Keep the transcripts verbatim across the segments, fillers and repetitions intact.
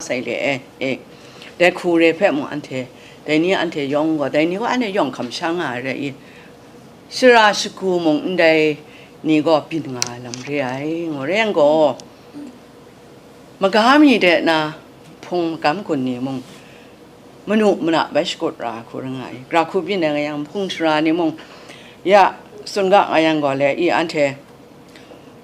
sai le e, e, dai hku re hpe mung anhte, dai ni anhte yawng gaw, dai ni gaw anhte yawng hkam sha nga ai rai i, shara shagu mung ndai ni gaw byin nga ai lam re ai, ngu rai yang gaw, maga mi de na hpung magam gun ni mung, manu mana bai shakut ra ai hku rai nga ai. Gara hku byin ai nga yang, hpung shara ni mung, ya, tsun ga nga yang gaw le, i anhte,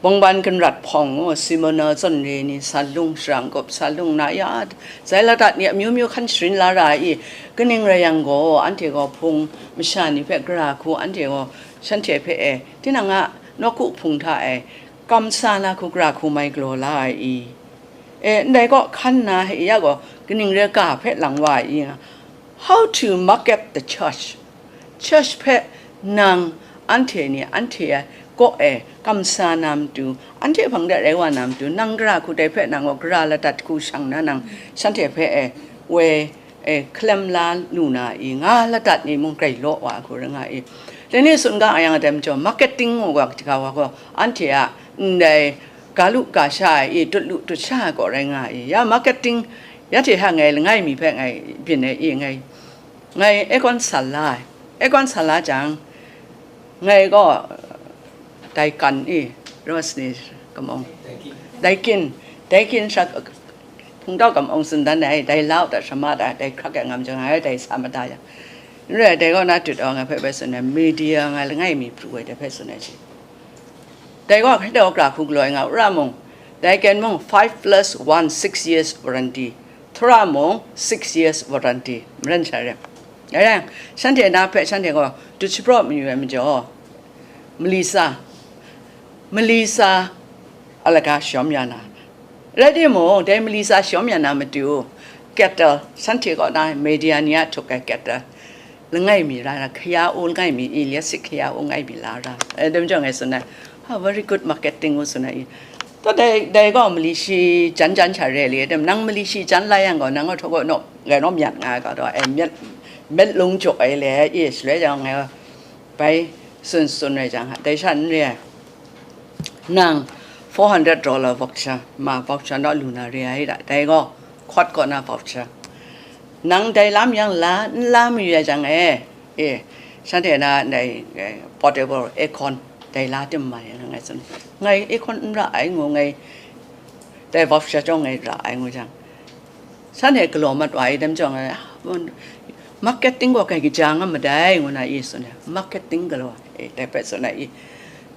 Bawngban Ginrat hpawng ngu, Simona zawn re ni, sa lung, shara n-gup sa lung na ya, zai ladat ni amyu myu hkan sharin la ra ai i, kaning rai yang gaw, anhte gaw hpung masha ni hpe gara hku, anhte gaw shanhte hpe e, tinang a nawku hpung hta e, kamsa na hku gara hku mai galaw la ai i, e, ndai kaw hkan nna, ya gaw, kaning rai ga hpe lang wa ai i, how to market the church? Church hpe nang anhte ni anhte kaw e kamsa na matu, anhte hpang de rai wa na matu, nang gara hku dai hpe nang gaw gara ladat hku shang na nang shanhte hpe e woi e hkalem la lu na i, nga ladat ni mung grai law wa ai hku rai nga i. Dai ni tsun ga yang a dai majaw, marketing ngu ga kaja wa gaw, anhte a ndai ga lu ga sha ai i, dut lu dut sha ai gaw rai nga i. Ya marketing, ya hte hta ngai langai mi hpe ngai byin ai i, ngai, ngai aircon sal la ai. Aircon sal la jang, ngai gaw, Daikin i, Rosni kamawng, Daikin, Daikin sha, hpungtau kamawng tsun dan ai, dai lau da, shama da, dai hkrak ya ngam jang ai, dai sa mada ya. N rai, dai kaw na dut awng ai hpe bai tsun ai, media nga langai mi pru ai dai hpe tsun ai shi. Dai gaw hkrai daw gara hku galaw ai nga, Ura mung, Daikin mung, five plus one, six years warranty, Thura mung, six years warranty, maren sha re. Ngai yang, shanhte na hpe shanhte gaw dut shapraw mayu ai majaw, Melissa, Melissa a laga shawm ya na, rai timung, dai Melissa shawm ya na matu, kettle, shanhte kaw na media ni a htuk ai kettle, langai mi ra, ra, hkaya u langai mi, i liat sit hkaya u langai mi la ra. E, dai majaw ngai tsun ai, ha, very good marketing ngu tsun ai i. Taw dai, dai gaw mali shi jan jan sha re li, dem nang mali shi jan la yang gaw, nang gaw htaw gaw naw, ngai naw myat nga ai ga taw, e, myat, myat lung jaw ai le, i, shaloi jang ngai bai tsun tsun rai jang, dai sha n re ai. Nang four hundred dollar voucher, ma voucher naw lu na re ai da, dai gaw court kaw na voucher. Nang dai lam yang la, n la mayu ai jang e, e, shanhte na dai, e, portable aircon dai la tim mai ngai tsun. Ngai aircon n ra ai ngu ngai, dai voucher chyawm ngai ra ai ngu jang, shanhte galaw mat wa ai dai majaw ngai, marketing gaw kai kaja nga madai ngu na i tsun ai, marketing galaw ai, e, dai hpe tsun ai i.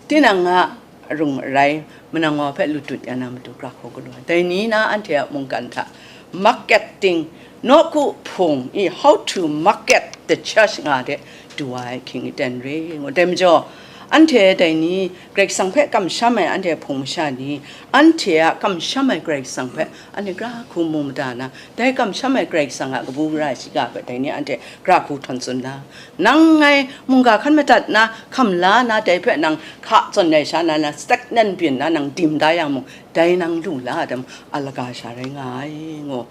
Tinang a arung arai, manang wa hpe lu dut ya na matu gara hku galaw ai. Dai ni na anhte a mungkan hta marketing, nawku hpung i, how to market the church nga de du wa ai hkying aten re ngu. Dai majaw, anhte dai ni Karai Kasang hpe kamsham ai anhte hpung masha ni, anhte a kamsham ai Karai Kasang hpe anhte gara hku mu mada na, dai kamsham ai Karai Kasang a kabu gara ai shiga hpe dai ni anhte gara hku htawn tsun na, nang ngai mungga hkan madat na, hkam la na, dai hpe nang hka zawn ai sha na, na stagnant byin na, nang dim da yang mung, dai nang lu la ai, a laga sha rai nga ai, ngu.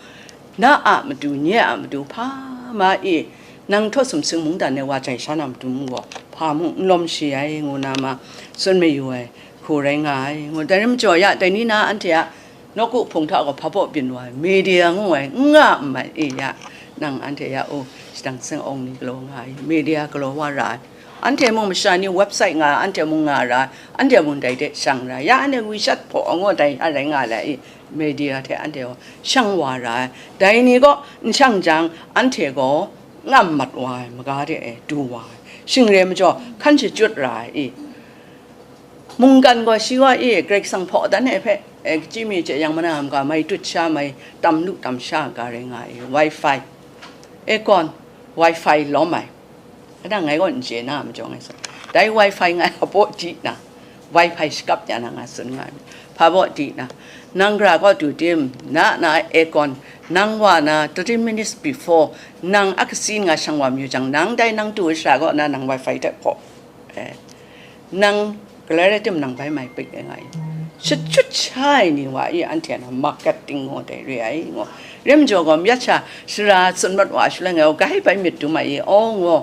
Na a matu, nye a matu, hpa ma e, nang htaw sumsing mungdan e wa jai sha na matu mung gaw, hpa mung n lawm shi ai, ngu na ma, tsun mayu ai hku rai nga ai, ngu. Dai rai majaw ya, dai ni na anhte a nawku hpung hta gaw hpa baw byin wa ai, media ngu ai, n nga n mai e ya, nang anhte ya u, shadang seng awng ni galaw nga ai, media galaw wa ra ai. Anhte mung masha ni website nga, anhte mung nga ra, anhte mung dai de shang ra, ya anhte WeChat hpaw angaw dai a rai nga la i, media hte anhte gaw shang wa ra ai. Dai ni gaw n shang jang, anhte gaw ngam mat wa ai, maga de e du wa ai, shing re majaw hkan shachyut ra ai i. Mungkan gaw shi gaw e, Karai Kasang hpaw dan ai hpe, e, kachyi mi hte yang mana ai ga mai tut sha, mai tam lu tam sha ga rai nga ai, wifi, aircon, wifi lawm ai. Kadang ngai gaw n chye na a majaw ngai tsun, dai wifi ngai hpa baw di na, wifi shakap ya na nga tsun nga ai, hpa baw di na, nang gara kaw du tim, na na aircon, nang wa na thirty minutes before, nang a kasi nga shang wa mayu jang, nang dai nang du ai shara kaw na nang wifi hte hpaw, e, nang galoi rai tim nang bai mai pik ai nga i. Shachyut sha ai ni wa i anhte na marketing ngu dai re ai ngu. Rim jaw gaw myat sha shara tsun mat wa shaloi ngai gaw gai bai myit dum ai i, aw ngu.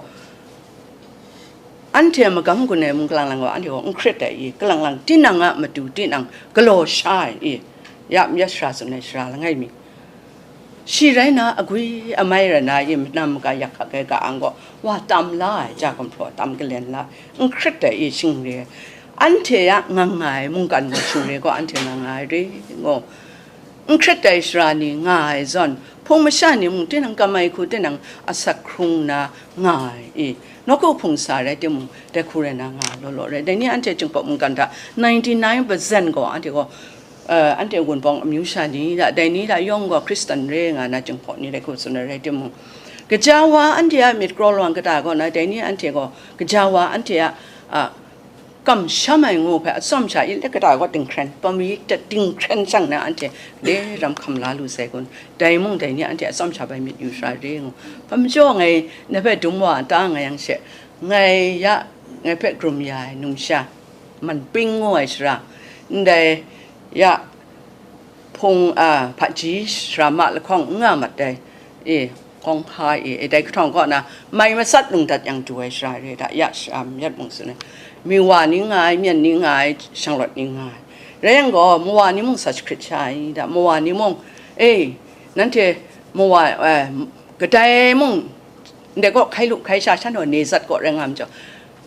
Anhte magam gun ai mung kalang lang gaw anhte gaw n hkrit ai i, kalang lang tinang a matu tinang galaw sha ai i. Ya myat shara tsun ai shara langai mi. Shi rai na, agwi amai rai na, i manam ga yak hkak ai ga ang gaw, wa tam la ai, ja gumhpraw tam galen la, n hkrit ai i shing re ai. Anhte a nga nga ai mungkan gaw shing re gaw, anhte nga nga ai re ngo. N hkrit ai sara ni nga ai zawn, hpung masha ni mung tinang kam ai hku tinang asak hkrung na nga ai i, nawku hpung sa rai timung, dai hku rai na nga law law rai. Dai ni anhte Jinghpaw mungkan hta ninety nine percent gaw anhte gaw, eh, anhte Wunpawng amyu sha ni hta, dai ni hta yawng gaw Hkristan re nga na Jinghpaw ni dai hku tsun ai rai timung, kaja wa anhte a myit kraw lawang kata kaw na, dai ni anhte gaw kaja wa anhte a, a, kamsham ai ngu hpe atsawm sha i let kata gaw dinghkren, pamyit dat dinghkren shang na anhte le ram hkam la lu sai kun, dai mung dai ni anhte atsawm sha bai myit yu sara re ngu. Hpa majaw ngai na hpe dum wa ta nga yang she, ngai ya, ngai hpe grum ya ai numsha, man ping ngu ai sara, ndai ya, hpung, a, hpaji sara ma lahkawng n nga mat ai, e, kawng hpa e, e, dai kahtawng kaw na, mai masat lungdat yang du ai sara re da, ya sara mayat mung tsun ai, mi wa ni nga ai, myen ni nga ai, shanglawt ni nga ai, rai yang gaw, mawa ni mung sa jahkrit sha ai da, mawa ni mung, e, nanhte mawa, e, kadai mung, ndai kaw hkai lu hkai sha, shan gaw ne zat kaw rai nga majaw,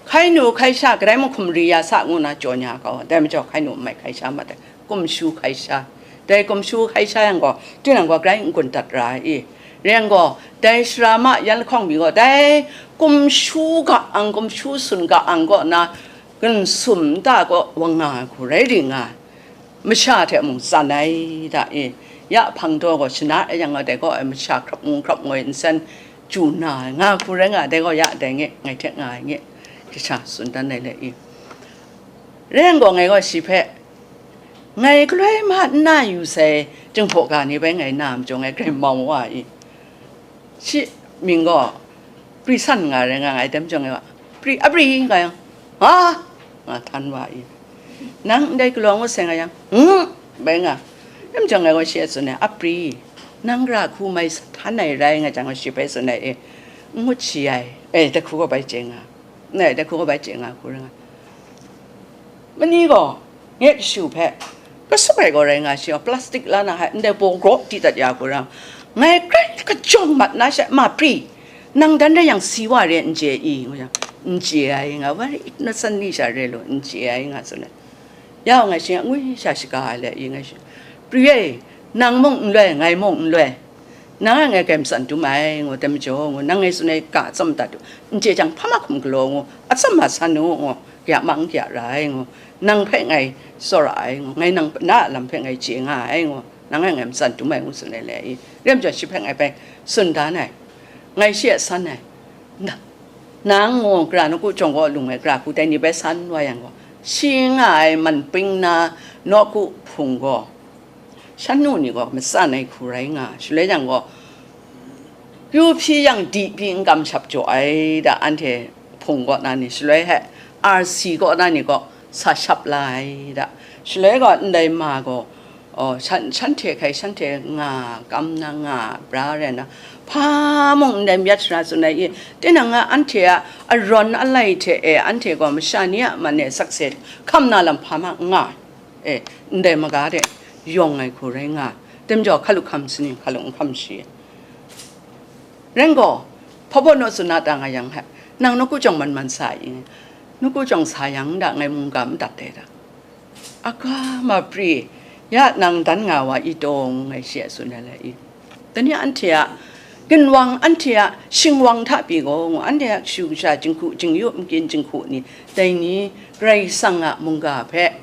hkai nu hkai sha, kadai mung hkum ri ya sa ngu na jaw nya kau, dai majaw hkai nu n mai hkai sha mat ai. Kumshu hkai sha. Dai kumshu hkai sha yang gaw, tinang gaw grai n gun dat ra ai i? Rai yang gaw, dai sara ma yan lahkawng mi gaw, dai kumshu ga ang, kumshu sun ga ang kaw na, gansum nta kaw wa nga ai hku rai ring nga ai. Masha hte mung tsan ai da i? Ya hpang daw gaw shana ai yang gaw, dai gaw ai masha hkrap ngu hkrap ngoi nsen chyu na ai nga hku rai nga ai, dai gaw ya dai nge, ngai hte nga ai nge, kasha tsun dan ai le i? Rai yang gaw, ngai gaw shi hpe, ngai galoi ma n na yu sai, Jinghpaw ga ni bai ngai na majaw, ngai grai mau wa i? Shi mying gaw pri san nga rai nga ai, dai majaw ngai gaw, pri, a pri nga yang, ha, nga htan wa i? Nang ndai galaw ngut sai nga yang, hmm, bai nga. Dai majaw ngai gaw shi a tsun ai, a pri, nang ra hku mai sa htan ai rai nga jang, shi bai tsun ai e, n ngut shi ai, e, dai hku gaw bai chye nga. Ngai dai hku bai chye nga hku rai nga. Mani gaw, nye kashu hpe, kasup ai gaw rai nga shi gaw, plastic la na hai, ndai baw grawp di dat ya hku rai nga. Ngai grai kajawng mat na she, ma pri, nang dan rai yang si wa re n chye i, ngu yang, n chye ai nga, very innocently sha re lu, n chye ai nga tsun ai. Yau ngai shi a ngwi sha shaga ai le, i ngai shi, Pri e, nang mung n loi, ngai mung n loi, nang a ngai grai matsan dum ai, ngu, dai majaw, ngu, nang ngai tsun ai ga atsawm dat u, n chye jang, hpa mahkum galaw, ngu, atsawm ma san u, ngu, kaya ma n kaya ra ai, ngu, nang hpe ngai tsawra ai, ngu, ngai nang na a lam hpe ngai chye nga ai, ngu, nang e ngai matsan dum ai, ngu tsun ai le, i, rai majaw, shi hpe ngai bai tsun dan ai, ngai shi a san ai, na, nang ngu, gara nawku jawng kaw lung ai gara hku dai ni bai san wa yang gaw, shi nga ai man ping na nawku hpung gaw, shan nu ni gaw matsan ai hku rai nga, shaloi jang gaw, yu hpyi yang di hpyi n kam shap jaw ai da, anhte hpung kaw na ni, shaloi he R C kaw na ni gaw sa shap la ai da, shaloi gaw ndai ma gaw, oh, shan, shanhte hkai, shanhte nga kam na, nga bra rai na, hpa mung ndai myat sara tsun ai i? Tinang a anhte a arawn alai hte e, anhte gaw masha ni a man e sakse hkam na lam hpa ma n nga ai, e, ndai maga de yawng ai hku rai nga ai. Dai majaw, hkalu hkam saning, hkalu n hkam shi ai. Rai gaw, hpa baw naw tsun na ta nga yang he, nang nawku jawng man man sa i? Nawku jawng sa yang nda ngai mungga madat ai da. Aga ma pri, ya nang dan nga wa i taw, ngu ngai shi a tsun ai le i? Dai ni anhte a ginwang, anhte a shingwang hta pyi gaw, ngu, anhte a kashu kasha, jinghku jingyu, makyin jinghku ni, dai ni Karai Kasang a mungga hpe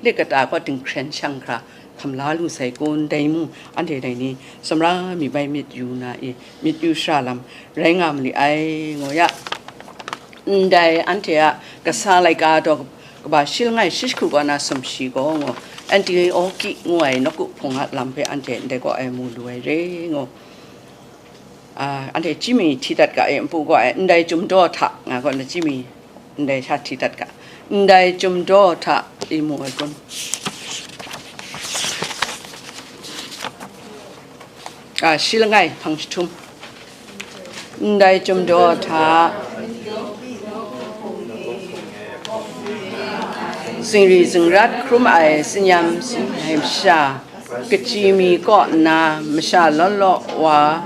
lit kata gaw dinghkren shang hkra hkam la lu sai kun, dai mung anhte dai ni sumra mi bai myit yu na i, myit yu shara lam rai nga ma li ai, ngu ya. Ndai anhte a kasa laika daw kaba shi langai shi jahku kaw na sumshi gaw, ngu, Antioki ngu ai nawku hpung a lam hpe anhte ndai kaw e mu lu ai re, ngu. A, anhte chyinmi hti dat ga e, npu gaw e, ndai chyum daw hta, nga gaw na chyinmi ndai sha hti dat ga, ndai chyum daw hta i mu ai kun. A, shi langai hpang jahtum. Ndai chyum daw hta, zingri zingrat hkrum ai, tsinyam sin ai masha, Kachyi mi kaw nna masha law law wa,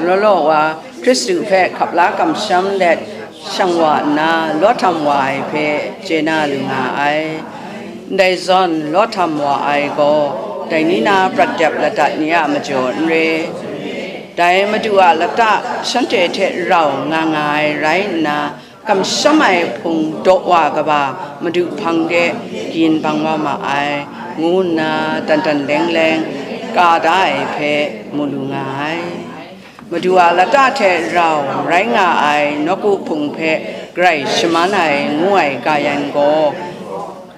law law wa, Hkristu hpe hkap la kamsham let shang wa nna, law htam wa ai hpe chye na lu nga ai. Ndai zawn law htam wa ai gaw, dai ni na prat dep ladat ni a majaw n re. Dai Madu a lata shanhte hte rau nga nga ai rai nna, kamsham ai hpung daw wa kaba Madu hpang de gyin bang wa ma ai, ngu nna dan dan leng leng ka da ai hpe mu lu nga ai. Madu a lata hte rau rai nga ai nawku hpung hpe grai shaman ai ngu ai kayan gaw,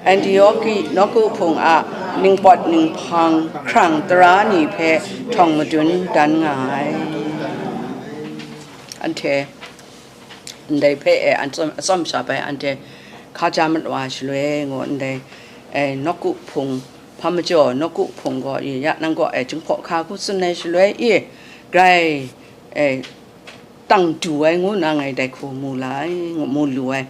Antioki nawku hpung a ningpawt ninghpang hkrang tara ni hpe htawng madun dan nga ai. Anhte ndai hpe e atsawm sha bai anhte hkaja mat wa shaloi ngu ndai, e, nawku hpung, hpa majaw nawku hpung gaw, i, ya nang gaw, e, Jinghpaw hka hku tsun ai shaloi, i, grai, e, tang du ai ngu na ngai dai hku mu la ai, mu lu ai.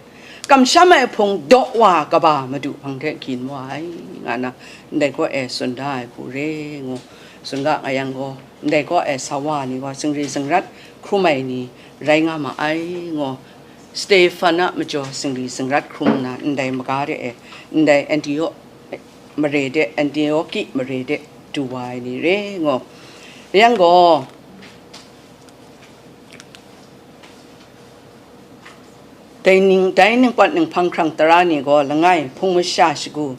Kamsham ai hpung daw wa kaba Madu hpang hte gyin wa ai, nga na ndai gaw, e, tsun da ai hku re ngu tsun ga nga yang gaw, ndai gaw, e, sa wa ni gaw zingri zingrat hkrum ai ni rai nga ma ai, ngu Stefan a majaw zingri zingrat hkrum nna ndai maga de, e, ndai Antiok mare de, Antioki mare de du wa ai ni re ngu. Yang gaw, dai ning, dai ningpawt ninghpang hkrang tara ni gaw langai, hpung masha shagu,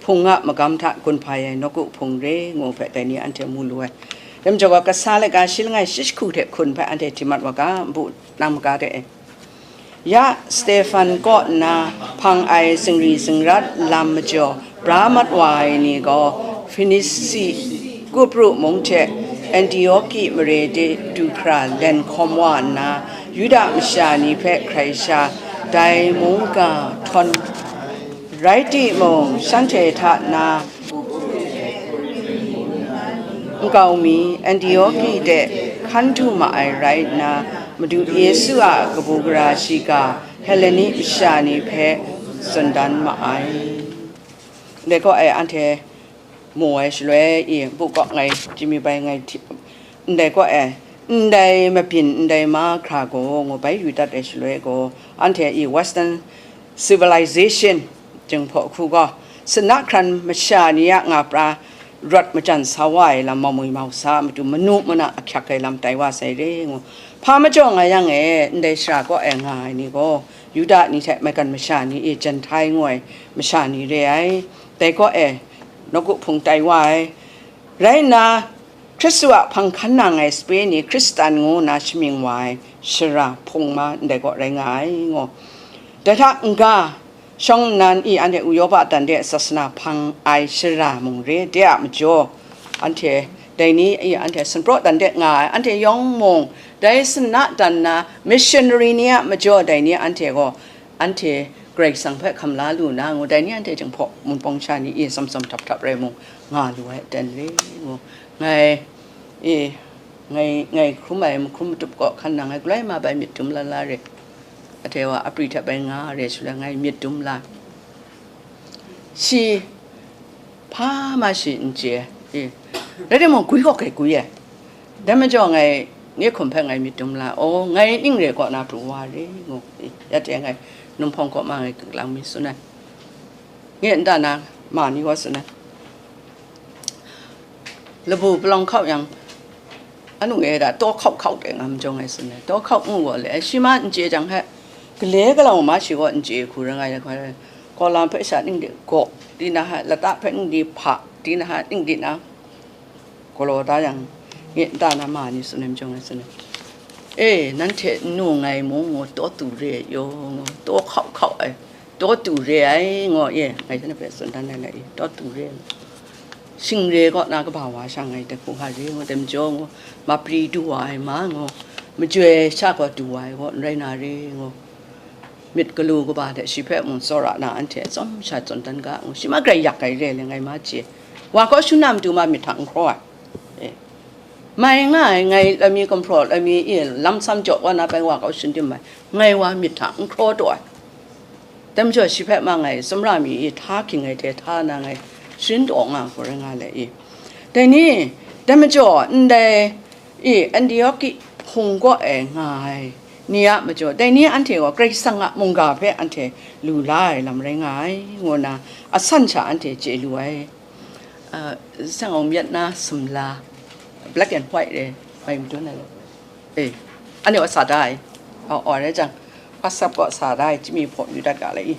hpung a magam hta gun hpai ai nawku hpung re ngu hpe dai ni anhte mu lu ai. Dai majaw gaw, kasa laika shi langai shi jahku hte hkun hpe anhte hti mat wa ga, npu nang maga de e. Ya Stefan kaw nna hpang ai zingri zingrat lam majaw bra mat wa ai ni gaw, Fenisi, Kupru mung hte Antioki mare de du hkra len hkawm wa nna, Yuda masha ni hpe hkrai sha, dai mungga htawn rai timung, shanhte hta na nkau mi Antioki de hkan du ma ai rai nna, Madu Yesu a kabu gara shiga Heleni masha ni hpe tsun dan ma ai. Ndai gaw e anhte mu ai shaloi, i, npu kaw ngai chyinmi bai ngai hti, ndai gaw e, ndai mabyin ndai mahkra gaw ngu bai yu dat ai shaloi gaw, anhte i Western civilization, Jinghpaw hku gaw, sana hkran masha ni a nga pra rawt majan sa wa ai lam, mamwi mau sa a matu manu mana ahkyak ai lam tai wa sai re ngu. Hpa majaw nga yang e, ndai shara kaw e nga ai ni gaw, Yuda ni hte maigan masha ni i, Jenhtai ngu ai masha ni re ai. Dai kaw e, nawku hpung tai wa ai. Rai nna, Hkristu a hpang hkan nang ai sape ni Hkristan ngu nna shamying wa ai shara hpung ma ndai gaw rai nga ai, ngu. Dai hta n-ga, shawng nnan i anhte Uyopa dan de sasana hpang ai shara mung re, de a majaw, anhte dai ni i anhte sumpraw dan de nga ai, anhte yawng mung dai sana dan na missionary ni a majaw dai ni anhte gaw, anhte Karai Kasang hpe hkam la lu na, ngu dai ni anhte Jinghpaw Wunpawng sha ni i tsawm tsawm htap htap rai mung nga lu ai aten re ngu. Ngai, e, ngai, ngai hkrum ai, mahkrum matup kaw hkan nang ai, galoi ma bai myit dum la la re. Ahte wa, apri hte bai nga re shaloi, ngai myit dum la. Shi hpa ma shi n chye, e, rai timung, gwi gaw kai gwi ai. Dai majaw ngai nye hkum hpe ngai myit dum la, o, ngai ning re kaw na pru wa re, ngu, e, ya hte ngai numhpawng kaw ma ngai kanglang mi tsun ai. Nye nta na ma ni gaw tsun ai. Labu palawng hkau yang, anu e da, taw hkau hkau de ngam jawng ai tsun ai. Taw hkau ngu gaw le, shi ma n chye jang hpe, gale galau ma shi gaw n chye hku ra nga ai, hkoi, kaw lam hpe sha ning de gaw, di na ha, lata hpe ning di hpa, di na ha, ning di na, galaw da yang, nye nta na ma ni tsun ai, myit jawng ai tsun ai. E, nanhte nnu ngai mung ngu, taw tu re ai yaw, ngu, taw hkau hkau ai, taw tu re ai, ngu, e, ngai hte na hpe tsun dan ai lai, taw tu re ai. Shing re kaw na kaba wa sha ngai dai hku nga re, ngu, dai majaw, ngu, mapri du wa ai ma, ngu, majoi sha gaw du wa ai gaw n rai na re, ngu. Myit galu kaba hte shi hpe mung tsawra na anhte atsawm sha tsun dan ga, ngu, shi ma grai yak ai re le ngai ma chye. Wa kaw shun na matu ma myit hta n hkraw ai. E. Mai nga ai, ngai lami gumhpraw lami e lam sam jaw wa na bai wa kaw shun dim ai. Ngai wa myit hta n hkraw taw ai. Dai majaw shi hpe ma ngai tsumra mi e hta hking ai hte hta na ngai sharin taw nga hku rai nga le i. Dai ni, dai majaw ndai e Antioki hpung kaw e nga ai ni a majaw, dai ni anhte gaw Karai Kasang a mungga hpe anhte lu la ai lam rai nga ai, ngu nna asan sha anhte chye lu ai. Uh, seng awng myat na sumla, black and white re, bai madun ai. Eh, anhte wa sa da ai. Aw, aw, rai jang, WhatsApp kaw sa da ai, chyami hpaw yu dat ga le i.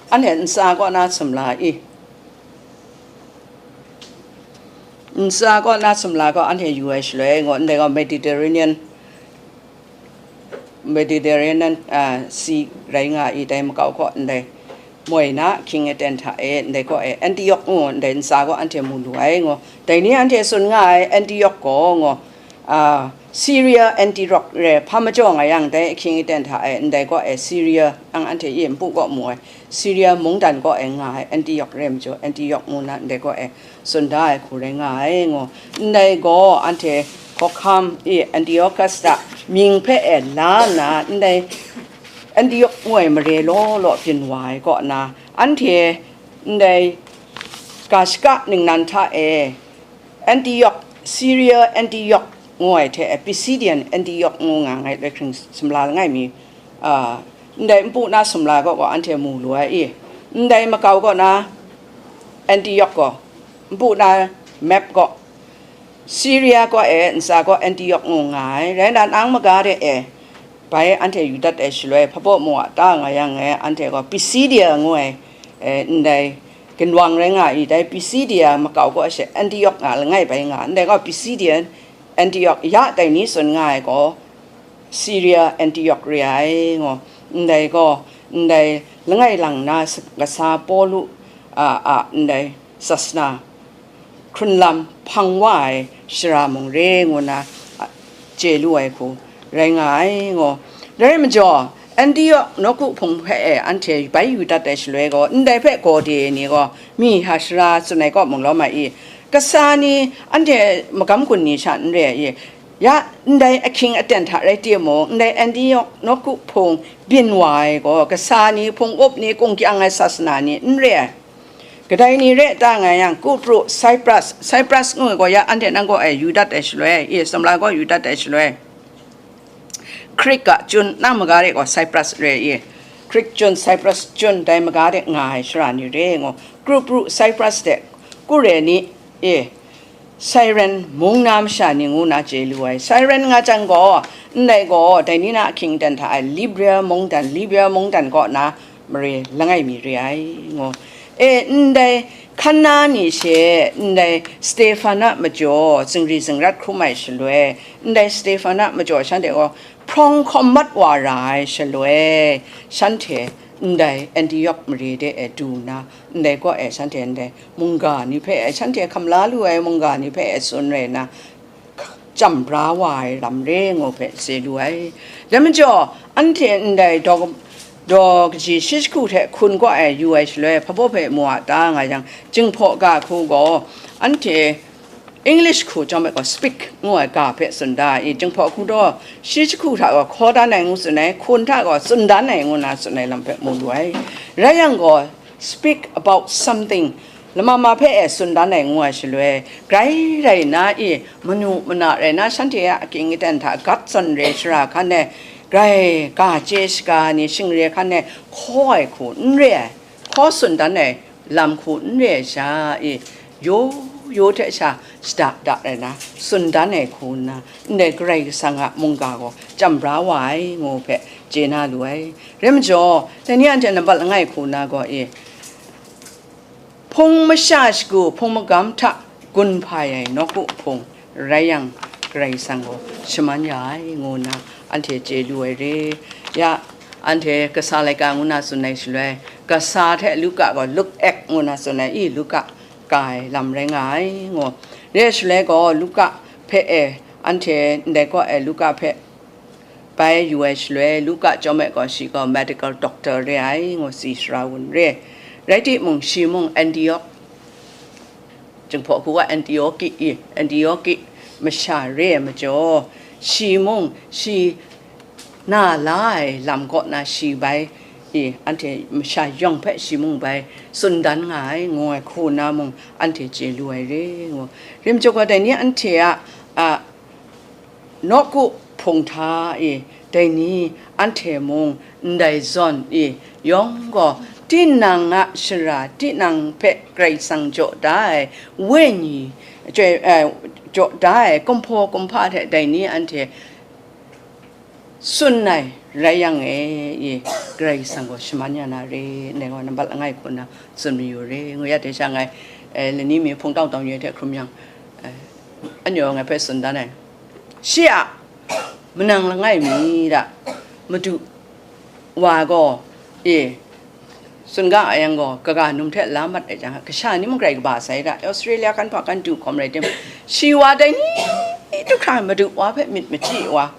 Anhte ntsa kaw na sumla i. Ntsa kaw na sumla kaw anhte yu ai shaloi, ngaw ndai gaw Mediterranean, Mediterranean, ah, Sea rai nga i, dai makau kaw ndai moi na ahkying aten hta e, ndai kaw e Antioch ngu ndai ntsa kaw anhte mu lu ai, ngaw. Dai ni anhte tsun nga ai, Antioch gaw, ngaw, ah, Syria Antioch re, hpa majaw nga yang, dai ahkying aten hta e, ndai kaw e Syria, ang anhte e npu kaw mu ai, Syria mungdan kaw e nga ai, Antioch re majaw, Antioch ngu na ndai kaw e tsun da ai hku rai nga ai, ngu. Ndai gaw anhte hkawhkam e Antiochus a mying hpe e la nna, ndai Antioch ngu ai mare law law byin wa ai kaw na, anhte ndai ga shaka ningnan hta e Antioch, Syria Antioch ngu ai hte e Pisidian Antioch ngu nga ai, Lahkring sumla langai mi, a, ndai npu na sumla kaw gaw anhte mu lu ai i, ndai makau kaw na Antioch gaw, npu na map gaw, Syria kaw e ntsa gaw Antioch ngu nga ai, rai nna nang maga de e, bai anhte yu dat ai shaloi, hpabaw mu a ta nga yang e, anhte gaw Pisidia ngu ai, e, ndai ginwang rai nga i, dai Pisidia makau kaw she Antioch nga langai bai nga, ndai gaw Pisidia Antioch, ya dai ni tsun nga ai gaw, Syria Antioch re ai, ngaw, ndai gaw, ndai langai lang na sa-, kasa Pawlu, a, a, ndai sasana hkrunlam hpang wa ai shara mung re, ngu nna, a, chye lu ai hku rai nga ai, ngaw. Dai rai majaw, Antioch nawku hpung hpe e anhte bai yu dat ai shaloi gaw, ndai hpe gaw de ni gaw, mi ha shara tsun ai kaw mung lawm ai i, kasa ni anhte magam gun ni sha n re ai i, ya, ndai ahkying aten hta rai timung, ndai Antioch nawku hpung byin wa ai gaw, kasa ni, hpung up ni, kungkyang ai sasana ni n re ai. Kadai ni re ta nga yang, Kupru, Cyprus, Cyprus ngu ai gaw ya anhte nang gaw e yu dat ai shaloi, e, sumla gaw yu dat ai shaloi, Crete a chyun, nang maga de gaw Cyprus re i, Crete chyun, Cyprus chyun, dai maga de nga ai shara ni re, ngu, Kupru, Cyprus de Kureni, e, Cyrene mung na masha ni ngu na chye lu ai. Cyrene nga jang gaw, ndai gaw, dai ni na ahkying aten hta e Libya mungdan, Libya mungdan kaw na mare langai mi re ai, ngu. E, ndai hkan na ni she, ndai Stefan a majaw zingri zingrat hkrum ai shaloi, ndai Stefan a majaw shanhte gaw hprawng hkawm mat wa ra ai shaloi, shanhte ndai Antioch mare de e du nna, ndai kaw e shanhte ndai mungga ni hpe e, shanhte hkam la lu ai mungga ni hpe e tsun rai nna, chyam bra wa ai lam re ngu hpe chye lu ai. Dai majaw, anhte ndai daw, daw kaji shi jahku hte hkun kaw e yu ai shaloi, hpabaw hpe mu a ta nga yang, Jinghpaw ga hku gaw, anhte English hku chyawm ai gaw speak ngu ai ga hpe tsun da i, Jinghpaw hku daw shi jahku hta gaw hkaw dan ai ngu tsun ai, hkun hta gaw tsun dan ai ngu na tsun ai lam hpe mu lu ai. Rai yang gaw, speak about something, lama ma hpe e tsun dan ai ngu ai shaloi, grai rai na i, manu mana rai na shanhte a akying aten hta gat zawn re shara hkan e, grai ga chye shaga ni shing re hkan e hkaw ai hku n re ai, hkaw tsun dan ai lam hku n re ai sha i, yaw yaw hte sha shada da rai na, tsun dan ai hku nna, ndai Karai Kasang a mungga gaw chyam bra wa ai ngu hpe chye na lu ai. Rai majaw, dai ni anhte nambat langai hku nna gaw e, hpung masha shagu hpung magam hta gun hpai ai nawku hpung rai yang, Karai Kasang gaw shaman ya ai, ngu nna anhte chye lu ai re. Ya, anhte kasa laika ngu na tsun ai shaloi, kasa hte Luka gaw Luke Act ngu na tsun ai, i Luka ka ai lam rai nga ai, ngu. Re ai shaloi gaw, Luka hpe e, anhte ndai kaw e Luka hpe bai yu ai shaloi, Luka chyawm e gaw shi gaw medical doctor re ai, ngu tsi sara wun re. Rai timung, shi mung Antioch, Jinghpaw hku wa Antioki i, Antioki masha re ai majaw, shi mung, shi na la ai lam kaw na shi bai, i, anhte masha yawng hpe shi mung bai tsun dan nga ai, ngu ai hku na mung anhte chye lu ai re, ngu. Rim chyawm gaw dai ni anhte a, a, nawku hpung hta e, dai ni anhte mung ndai zawn e yawng gaw, tinang a shara, tinang hpe Karai Kasang jaw da ai wenyi, jaw, eh, jaw da ai kumhpaw kumhpa hte dai ni anhte tsun ai rai yang e, i, Karai Kasang gaw shaman ya na re, ndai gaw nambat langai hku na tsun mayu re, ngu ya de sha ngai, eh, lani mi hpung tawng tawng ye hte hkrum yang, eh, anyu ngai hpe tsun dan ai. Shi a manang langai mi da, Madu wa gaw, e, tsun ga ai yang gaw, kaga num hte la mat ai jang, kasha ni mung grai kaba sai da, Australia kan hpa kan du hkawm rai tim, shi wa dai ni du hkra Madu wa hpe myit machyi wa,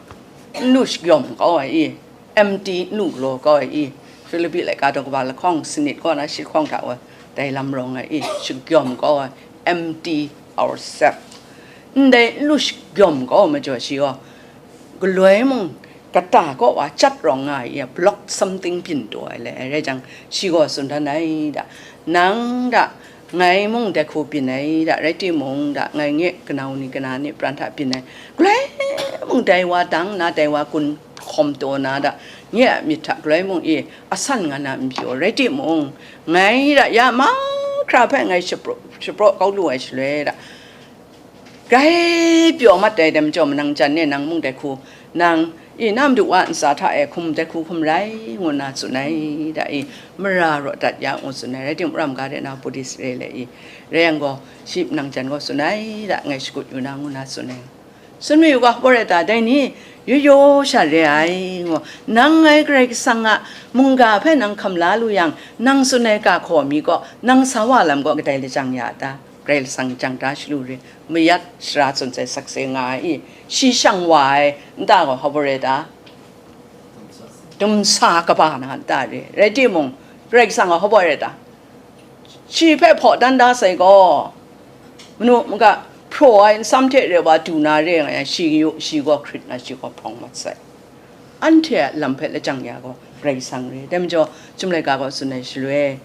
n lu shagyawm kau ai i, empty n lu galaw kau ai i, Philippi laika daw kaba lahkawng sanit kaw na shi lahkawng hta wa, dai lam rawng ai i, shagyawm kau ai, empty ourselves. Ndai n lu shagyawm kau ai majaw shi gaw, galoi mung kata kaw wa chyat rawng nga ai, block something byin taw ai le, rai jang, shi gaw tsun dan ai da, nang da, ngai mung dai hku byin ai da, rai timung da, ngai nge kanau ni kana ni pran hta byin ai, galoi mung dai wa dang na, dai wa kun hkawm taw na da, nye a myit hta galoi mung e asan nga na n pyaw, rai timung, ngai da ya mahkra hpe ngai shapraw, shapraw kau lu ai shaloi da, grai pyaw mat ai dai majaw, manang jan e nang mung dai hku, nang, i, na Madu wa ntsa hta e hkum dai hku hkum rai, ngu nna tsun ai da, i, mara raw dat ya, ngu tsun ai, rai timung, ram ga de na Buddhist re le, i, rai yang gaw, shi manang jan gaw tsun ai da, ngai shakut yu na, ngu nna tsun ai. Tsun mayu ga, hpaw rai ta, dai ni, yu yu sha re ai, ngu, nang ngai Karai Kasang a mungga hpe nang hkam la lu yang, nang tsun ai ga hkaw mi gaw, nang sa wa lam gaw kadai lajang ya ta? Karai Kasang jang da shalu re, mayat shara tsun sai sakse nga ai i, shi shang wa ai nta gaw hpa rai ta? Dumsa kaba na nta re, rai timung, Karai Kasang gaw hpa rai ta? Shi hpe hpaw dan da sai gaw, manu maga hpraw ai nsam hte re wa du na re nga yang, shi yu, shi gaw hkrit na, shi gaw hprawng mat sai. Anhte a lam hpe lajang ya gaw, Karai Kasang re. Dai majaw, Chyum laika gaw tsun ai shaloi,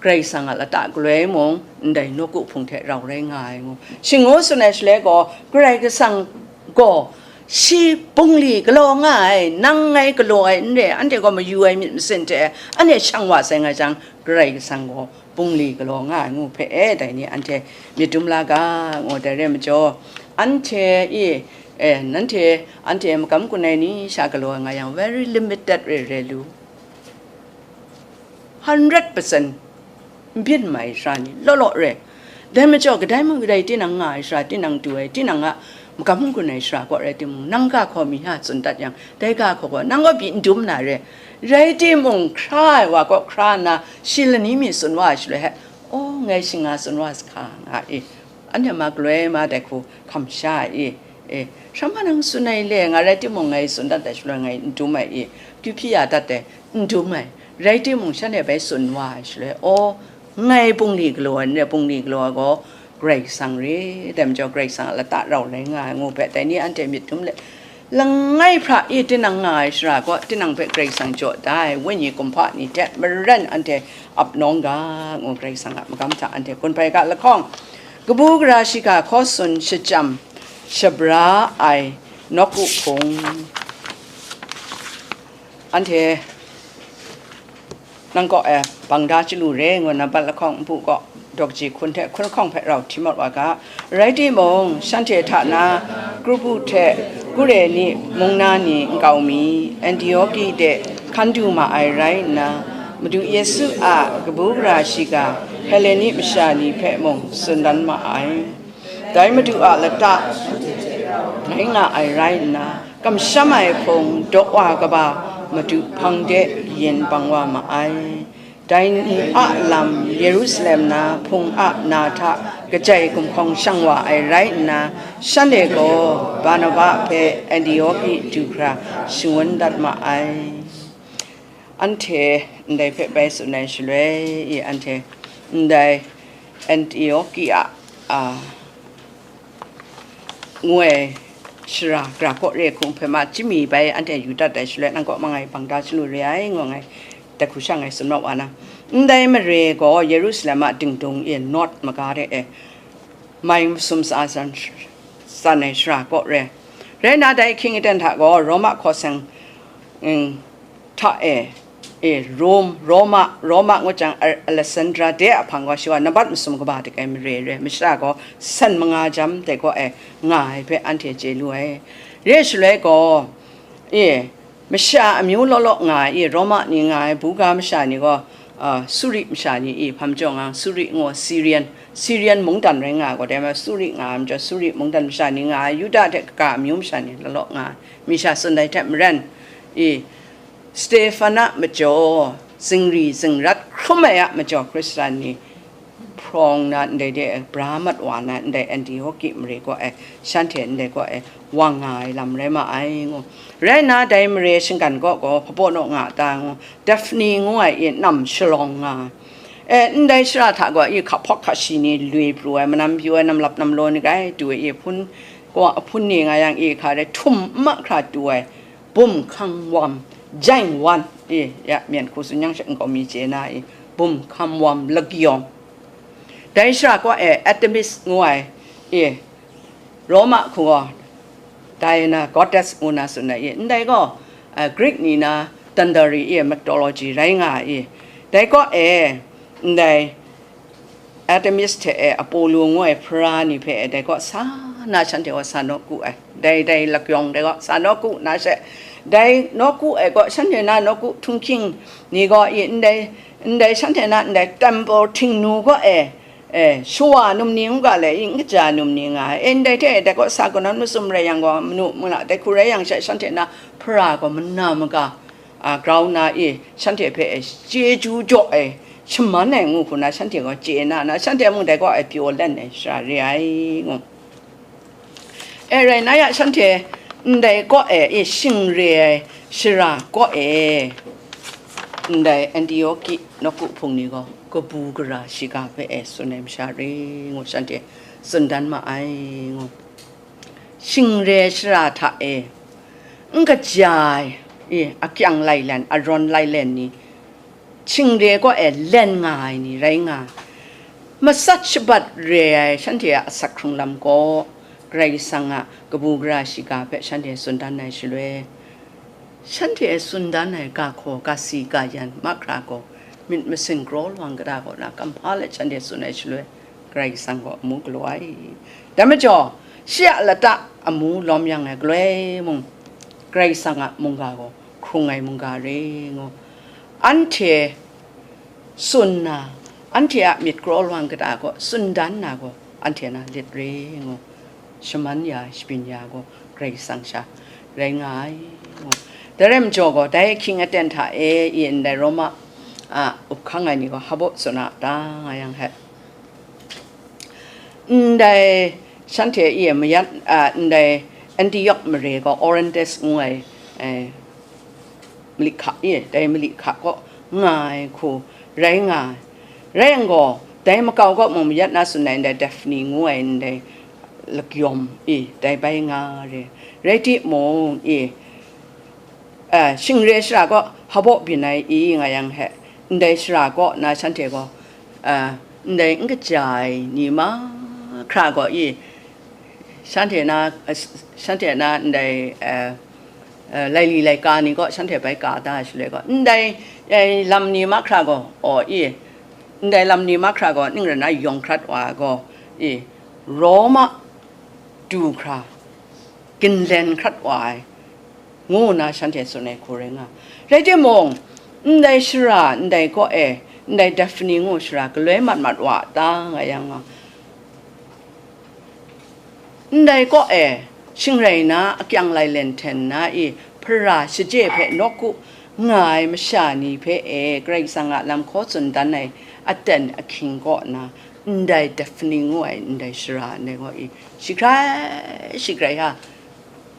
Karai Kasang a lata galoi mung ndai nawku hpung hte rau rai nga ai ngu. Shing ngu tsun ai shaloi gaw, Karai Kasang gaw shi bungli galaw nga ai, nang ngai galaw ai n re, anhte gaw mayu ai myit masin hte anhte shang wa sai nga jang, Karai Kasang gaw bungli galaw nga ai ngu hpe, e, dai ni anhte myit dum la ga, ngu dai re majaw, anhte e, e, nanhte, anhte magam gun ai ni sha galaw ai nga yang, very limited re re lu. Hundred percent n byin mai ai sara ni law law re. Dai majaw, kadai mung kadai tinang nga ai sara, tinang du ai, tinang a magam n gun ai sara kaw rai timung, nang ga hkaw mi hta tsun dat yang, dai ga hkaw gaw nang kaw pyi n dum na re. Rai timung, hkra ai wa kaw hkra nna, shi lani mi tsun wa ai shaloi hte, "O, ngai shing nga tsun wa sa hka," nga i, anhte ma galoi ma dai hku hkam sha ai i, e, hkra ma nang tsun ai le, nga rai timung, ngai tsun dat ai shaloi ngai n dum ai i, akyu hpyi ya dat ai, n dum ai, rai timung, shanhte bai tsun wa ai shaloi, "O, ngai bungli galaw ai n re, bungli galaw ai gaw Karai Kasang re, dai majaw Karai Kasang a lata rau rai nga ai," ngu hpe, dai ni anhte myit dum let, langai hpra e tinang nga ai sara kaw, tinang hpe Karai Kasang jaw da ai wenyi kumhpa ni hte maren anhte ap nawng ga, ngu Karai Kasang a magam hta anhte hkun hpai ga lahkawng, kabu gara shiga hkaw tsun shachyam shabra ai nawku hpung. Anhte nang kaw e bang da chyalu re, ngu nambat lahkawng npu kaw daw kaji hkun hte hkun lahkawng hpe rau hti mat wa ga. Rai timung, shanhte hta na Krupu hte Kureni mung na ni nkau mi, Antioki de hkan du ma ai rai nna, Madu Yesu a kabu gara shiga Heleni masha ni hpe mung tsun dan ma ai. Dai Madu a lata rai nga ai rai nna, kamsham ai hpung daw wa kaba Madu hpang de yin bang wa ma ai. Dai ni a lam Yerusalem na Hpung a na hta kajai gumhkawng shang wa ai rai nna, shanhte gaw Barnaba hpe Antioki du hkra shangun dat ma ai. Anhte ndai hpe bai tsun ai shaloi i, anhte ndai Antioki a, a, ngu ai shara gara kaw re hku hpe ma chyami bai anhte yu dat ai shaloi, nang kaw mangai bang da chyalu re ai, ngu ngai, dai hku sha ngai tsun mat wa na. Ndai mare gaw Yerusalem a dingdung e, North maga re e, mai masum sa san, san ai shara kaw re. Rai nna, dai ahkying aten hta gaw Roma hkaw seng, mm, hta e, e, Rom, Roma, Roma ngut jang, A-, Alexandra de a hpang gaw, shi wa nambat masum kaba dik ai mare re, masha gaw san manga jam dai kaw e nga ai hpe anhte chye lu ai. Re shaloi gaw, e, masha amyu law law nga ai, e, Roma ni nga ai buga masha ni gaw, a, Suri masha ni, e, hpa majaw nga, Suri ngu, Syrian, Syrian mungdan rai nga ai gaw, dai ma Suri nga ai majaw, Suri mungdan masha ni nga ai, Yuda hte kaga amyu masha ni law law nga ai, mi sha tsun dai hte maren, e, Stefana majaw, zingri zingrat hkrum ai a majaw, Hkristan ni hprawng na ndai de bra mat wa na, ndai Antioki mare kaw e, shanhte ndai kaw e wa nga ai lam rai ma ai, ngu. Rai nna, dai mare shinggan kaw gaw hpabaw naw nga ta, ngu, Daphne ngu ai, e, nam shalawng nga ai. E, ndai shara hta gaw, e, hkahpawk hkashi ni lwi pru ai, manam pyaw ai, namlap namlaw ni grai du ai, e, hpun, kaw, hpun ni nga yang, e, hka rai htum n mahkra du ai, bum hkang wam, jang wan, e, ya, myen hku tsun yang she nkau mi chye na, e, bum hkang wam lakyawng. Dai shara kaw e Artemis ngu ai, e, Roma hku gaw Diana goddess ngu na tsun ai, e, ndai gaw, a, Greek ni na dandari, e, mythology rai nga ai, e. Dai kaw e, ndai Artemis hte e Apollo ngu ai hpara ni hpe e dai kaw sa na shanhte gaw sa nawku ai. Dai, dai lakyawng dai gaw sa nawku na she, dai nawku ai gaw shanhte na nawku htunghking ni gaw, e, ndai, ndai shanhte na ndai temple htingnu gaw e, e, shawa num ni n ga le, e, n kaja num ni nga ai. E, ndai hte e dai gaw sa kanawn masum rai yang gaw, manu mala dai hku rai yang she, shanhte na hpara gaw mana maga, a, grau na e, shanhte hpe e chyeju jaw ai, shaman ai ngu hku na shanhte gaw chye na, na shanhte mung dai kaw e pyaw lan ai shara re ai, ngu. E, rai na ya, shanhte ndai kaw e, e, shing re ai shara kaw e, ndai Antioki nawku hpung ni gaw kabu gara shiga hpe e tsun ai masha re, ngu, shanhte tsun dan ma ai, ngu. Shing re shara hta e, n kaja ai, e, akyang lailen, arawn lailen ni, shing re kaw e len nga ai ni rai nga ai. Matsat shabat re ai shanhte a asak hkrung lam gaw, Karai Kasang a kabu gara shiga hpe shanhte tsun dan ai shaloi, shanhte tsun dan ai ga hkaw, ga si, ga yan mahkra gaw, myit masin kraw lawang kata kaw na kamhpa let shanhte tsun ai shaloi, Karai Kasang gaw amu galaw ai. Dai majaw, shi a lata amu lawm yang ai galoi mung, Karai Kasang a mungga gaw hkrung ai mungga re ngu. Anhte tsun na, anhte a myit kraw lawang kata gaw tsun dan na gaw, anhte na lit re ngu. Shaman ya, shabyin ya gaw Karai Kasang sha rai nga ai, ngu. Dai rai majaw gaw, dai ahkying aten hta e, e ndai Roma a up hkang ai ni gaw hpabaw tsun a ta, nga yang hte, ndai shanhte e mayat, a, ndai Antiok mare gaw Orontes ngu ai, e, mali hka e, dai mali hka kaw nga ai hku rai nga ai. Rai yang gaw, dai makau kaw mung mayat na tsun ai ndai Daphne ngu ai ndai lakyawm e, dai bai nga re. Rai timung, e, a, shing re shara kaw hpabaw byin ai, e, nga yang hte, ndai shara kaw na shanhte gaw, a, ndai n kaja ai ni mahkra gaw, e, shanhte na, a, shanhte na ndai, a, a, laili laika ni gaw shanhte bai ka da ai shaloi gaw, ndai, e, lam ni mahkra gaw, aw, e, ndai lam ni mahkra gaw ning rai na yawng hkrat wa ai gaw, e, Roma du hkra ginlen hkrat wa ai, ngu nna shanhte tsun ai hku rai nga. Rai timung, ndai shara, ndai kaw e, ndai Daphne ngu shara galoi mat mat wa ta, nga yang, ndai kaw e, shing rai na, akyang lailen hten na e, hpara shaje hpe nawku nga ai masha ni hpe e, Karai Kasang a lam hkaw tsun dan ai aten ahkying kaw na, ndai Daphne ngu ai ndai shara ndai gaw e, shi hkrai, shi hkrai ha,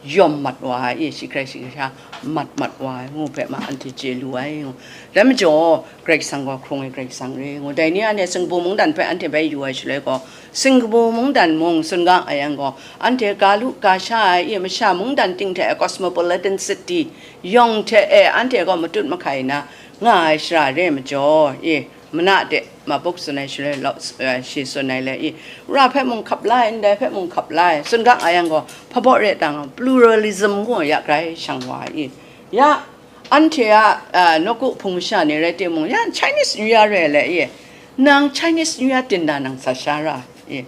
yawm mat wa ai, shi hkrai shi hkrai sha mat mat wa ai ngu hpe ma anhte chye lu ai ngu. Dai majaw, Karai Kasang gaw hkrung ai Karai Kasang re ngu. Dai ni anhte Singapore mungdan hpe anhte bai yu ai shaloi gaw, Singapore mungdan mung tsun ga ai yang gaw, anhte ga lu ga sha ai, i masha mungdan ting hte cosmopolitan city yawng hte e anhte gaw matut mahkai na nga ai shara re ai majaw, i mana de ma buk tsun ai shaloi lau, eh, shi tsun ai le i, ra hpe mung hkap la ai, ndai hpe mung hkap la ai, tsun ga nga yang gaw, hpa baw re tang, pluralism ngu ya grai shang wa ai i, ya, anhte a, ah, nawku hpung masha ni rai timung, ya, Chinese New Year re le i, nang Chinese New Year tinda nang sa sha ra i,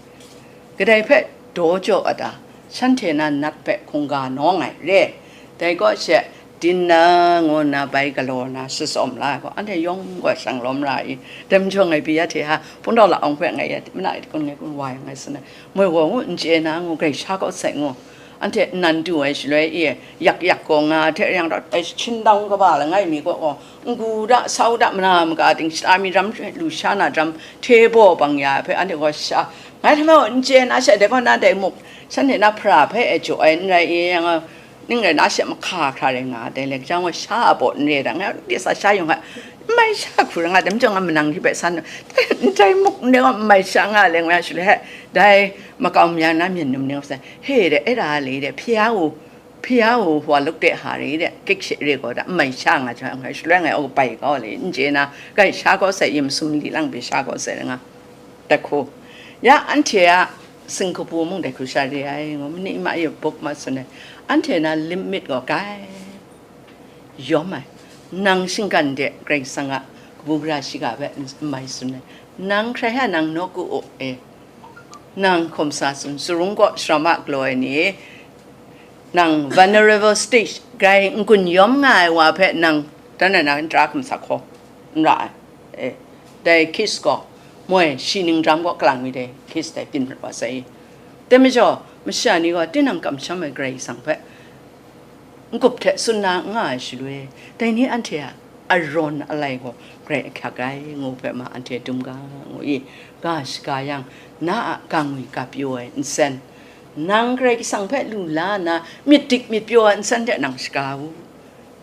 kadai hpe daw jaw a ta, shanhte na nat hpe hkungga nawng ai re, dai kaw she, dinner ngu nna bai galaw na shatsawm la ai gaw, anhte yawng gaw shang lawm ra i, dai majaw ngai pyi ya hte ha, hpungdaw la awng hpe ngai ya, mana e kun ngai kun wa yang ngai tsun ai, moi gaw ngu, n chye na ngu, grai sha kaw sai ngu, anhte nnan du ai shaloi e, yak yak gaw nga hte reng rawt ai, hpyin dang kaba langai mi kaw gaw, n-gu da, sau da, mana maga ting shata mi ram lu sha na jam, hte baw bang ya ai hpe anhte gaw sha, ngai hta mung n chye na she, dai gaw na dai muk, shanhte na hpara hpe e jaw ai n rai i, yang, ning rai na she mahka hkra rai nga ai, dai le jang gaw sha a baw n re ai, ngai di sa sha yung ai, n mai sha hku rai nga ai, dai majaw nga manang hte bai san, ndai muk ndai gaw n mai sha nga ai le, nga shaloi he, dai makau mya na myen num ni gaw sai, he de, e ra le de, hpyi a u, hpyi a u, wa luk de ha re de, kik she re gaw da, n mai sha nga jang, ngai shaloi ngai aw bai kau le, n chye na, grai sha kaw sai, yin masum li lang pyi sha kaw sai, nga. Dai hku. Ya, anhte a Singapore mung dai hku sha re ai, ngu, mani ma e buk ma tsun ai. Anhte na limit gaw grai yawm ai. Nang shinggan de Karai Kasang a kabu gara shiga hpe n mai tsun ai. Nang hkrai hta nang nawku u e. Nang hkum sa tsun, sarung kaw sharam a galaw ai ni, nang vulnerable stage, grai n-gun yawm nga ai wa hpe nang dan na na nta hkum sa hkaw n ra ai. E, dai kiss gaw, moi, shi ning jam gaw kalang mi dai kiss dai byin mat wa sai i. Dai majaw, masha ni gaw tinang kamsham ai Karai Kasang hpe n-gup hte tsun na n nga ai shaloi, dai ni anhte a arawn alai gaw grai ahkyak ai, ngu hpe ma anhte dum ga, ngu i, ga shaga yang, na a ga ngwi ga pyaw ai nsen, nang Karai Kasang hpe lu la nna, myit dik myit pyaw ai nsen hte nang shaga u.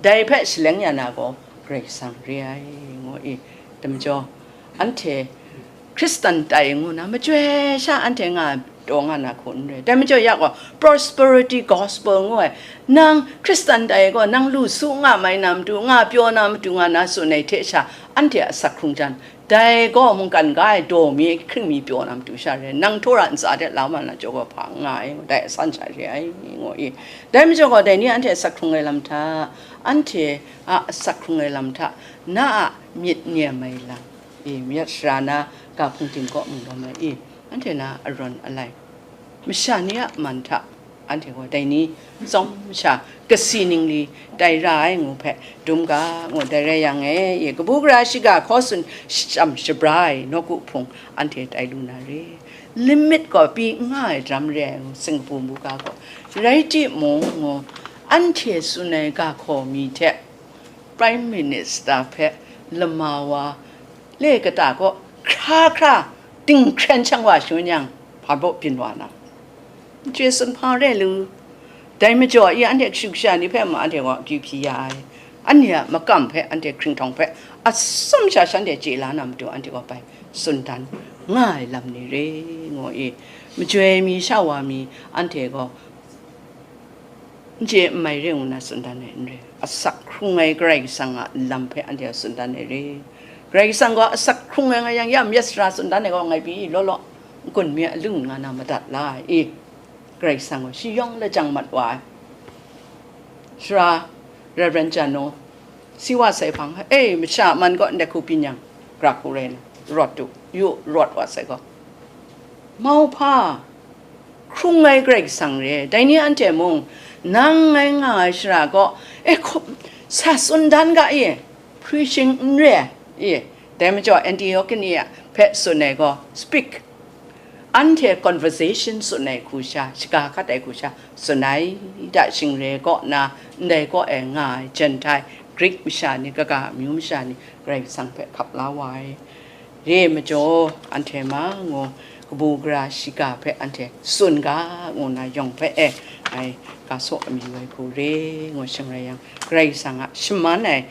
Dai hpe shaleng ya na gaw Karai Kasang re ai, ngu i, dai majaw, anhte Hkristan tai ngu na, machyoi sha anhte nga taw nga na hku n re. Dai majaw ya gaw, prosperity gospel ngu ai, nang Hkristan tai gaw, nang lu su nga mai na matu, nga pyaw na matu nga na tsun ai hte sha, anhte a asak hkrung jan, dai gaw mungkan ga ai daw mi hkring mi pyaw na matu sha re, nang htaw ra ntsa de la ma na jaw gaw hpa n nga ai, dai asan sha re ai, ngu i. Dai majaw gaw, dai ni anhte asak hkrung ai lam hta, anhte a asak hkrung ai lam hta, na a myit nem ai lam, i, mayat sara na ga hpung ting kaw mung lawm ai i, anhte na arawn alai, masha ni a man hta, anhte gaw dai ni tsawm sha kasi ningli tai ra ai ngu hpe dum ga, ngu dai rai yang e, i, kabu gara shiga hkaw tsun shacham shabra ai nawku hpung anhte tai lu na re. Limit gaw pyi n nga ai daram re ai ngu, Singapore mungga gaw. Rai timung, ngu, anhte tsun ai ga hkaw mi hte, Prime Minister hpe lama wa le kata kaw hkra hkra dinghkren shang wa shangun yang, hpa baw byin wa na, n chye tsun hpa re lu. Dai majaw, i anhte kashu kasha ni hpe ma anhte gaw akyu hpyi ya ai. Anhte a makam hpe, anhte hkringhtawng hpe, atsawm sha shanhte chye la na matu, anhte gaw bai tsun dan nga ai lam ni re, ngu i, majoi mi sha wa mi, anhte gaw n chye n mai re ngu na tsun dan ai n re. Asak hkrung ai Karai Kasang a lam hpe anhte a tsun dan ai re. Karai Kasang gaw asak hkrung ai nga yang, ya mayat sara tsun dan ai gaw ngai pyi law law, n-gun mi a lung nga na madat la ai i. Karai Kasang gaw shi yawng lajang mat wa ai. Sara Reverend Jano, si wa sai hpang, e, masha man gaw ndai hku byin yang, gara hku rai na, rawt u, yu, rawt wa sai gaw. Mauhpa, hkrung ai Karai Kasang re, dai ni anhte mung, nang ngai nga ai shara gaw, e, hkup, sa tsun dan ga e, preaching n re, e, dai majaw Antioch ni a hpe tsun ai gaw, speak, anhte conversation tsun ai hku sha, shaga hkat ai hku sha, tsun ai, da shing re kaw na, ndai kaw e nga ai Gentile, Greek masha ni, kaga amyu masha ni, Karai Kasang hpe hkap la wa ai. Re majaw, anhte ma ngu, kabu gara shiga hpe anhte tsun ga, ngu nna yawng hpe e, ngai ga saw amyu ai hku re, ngu shing rai yang, Karai Kasang a shaman ai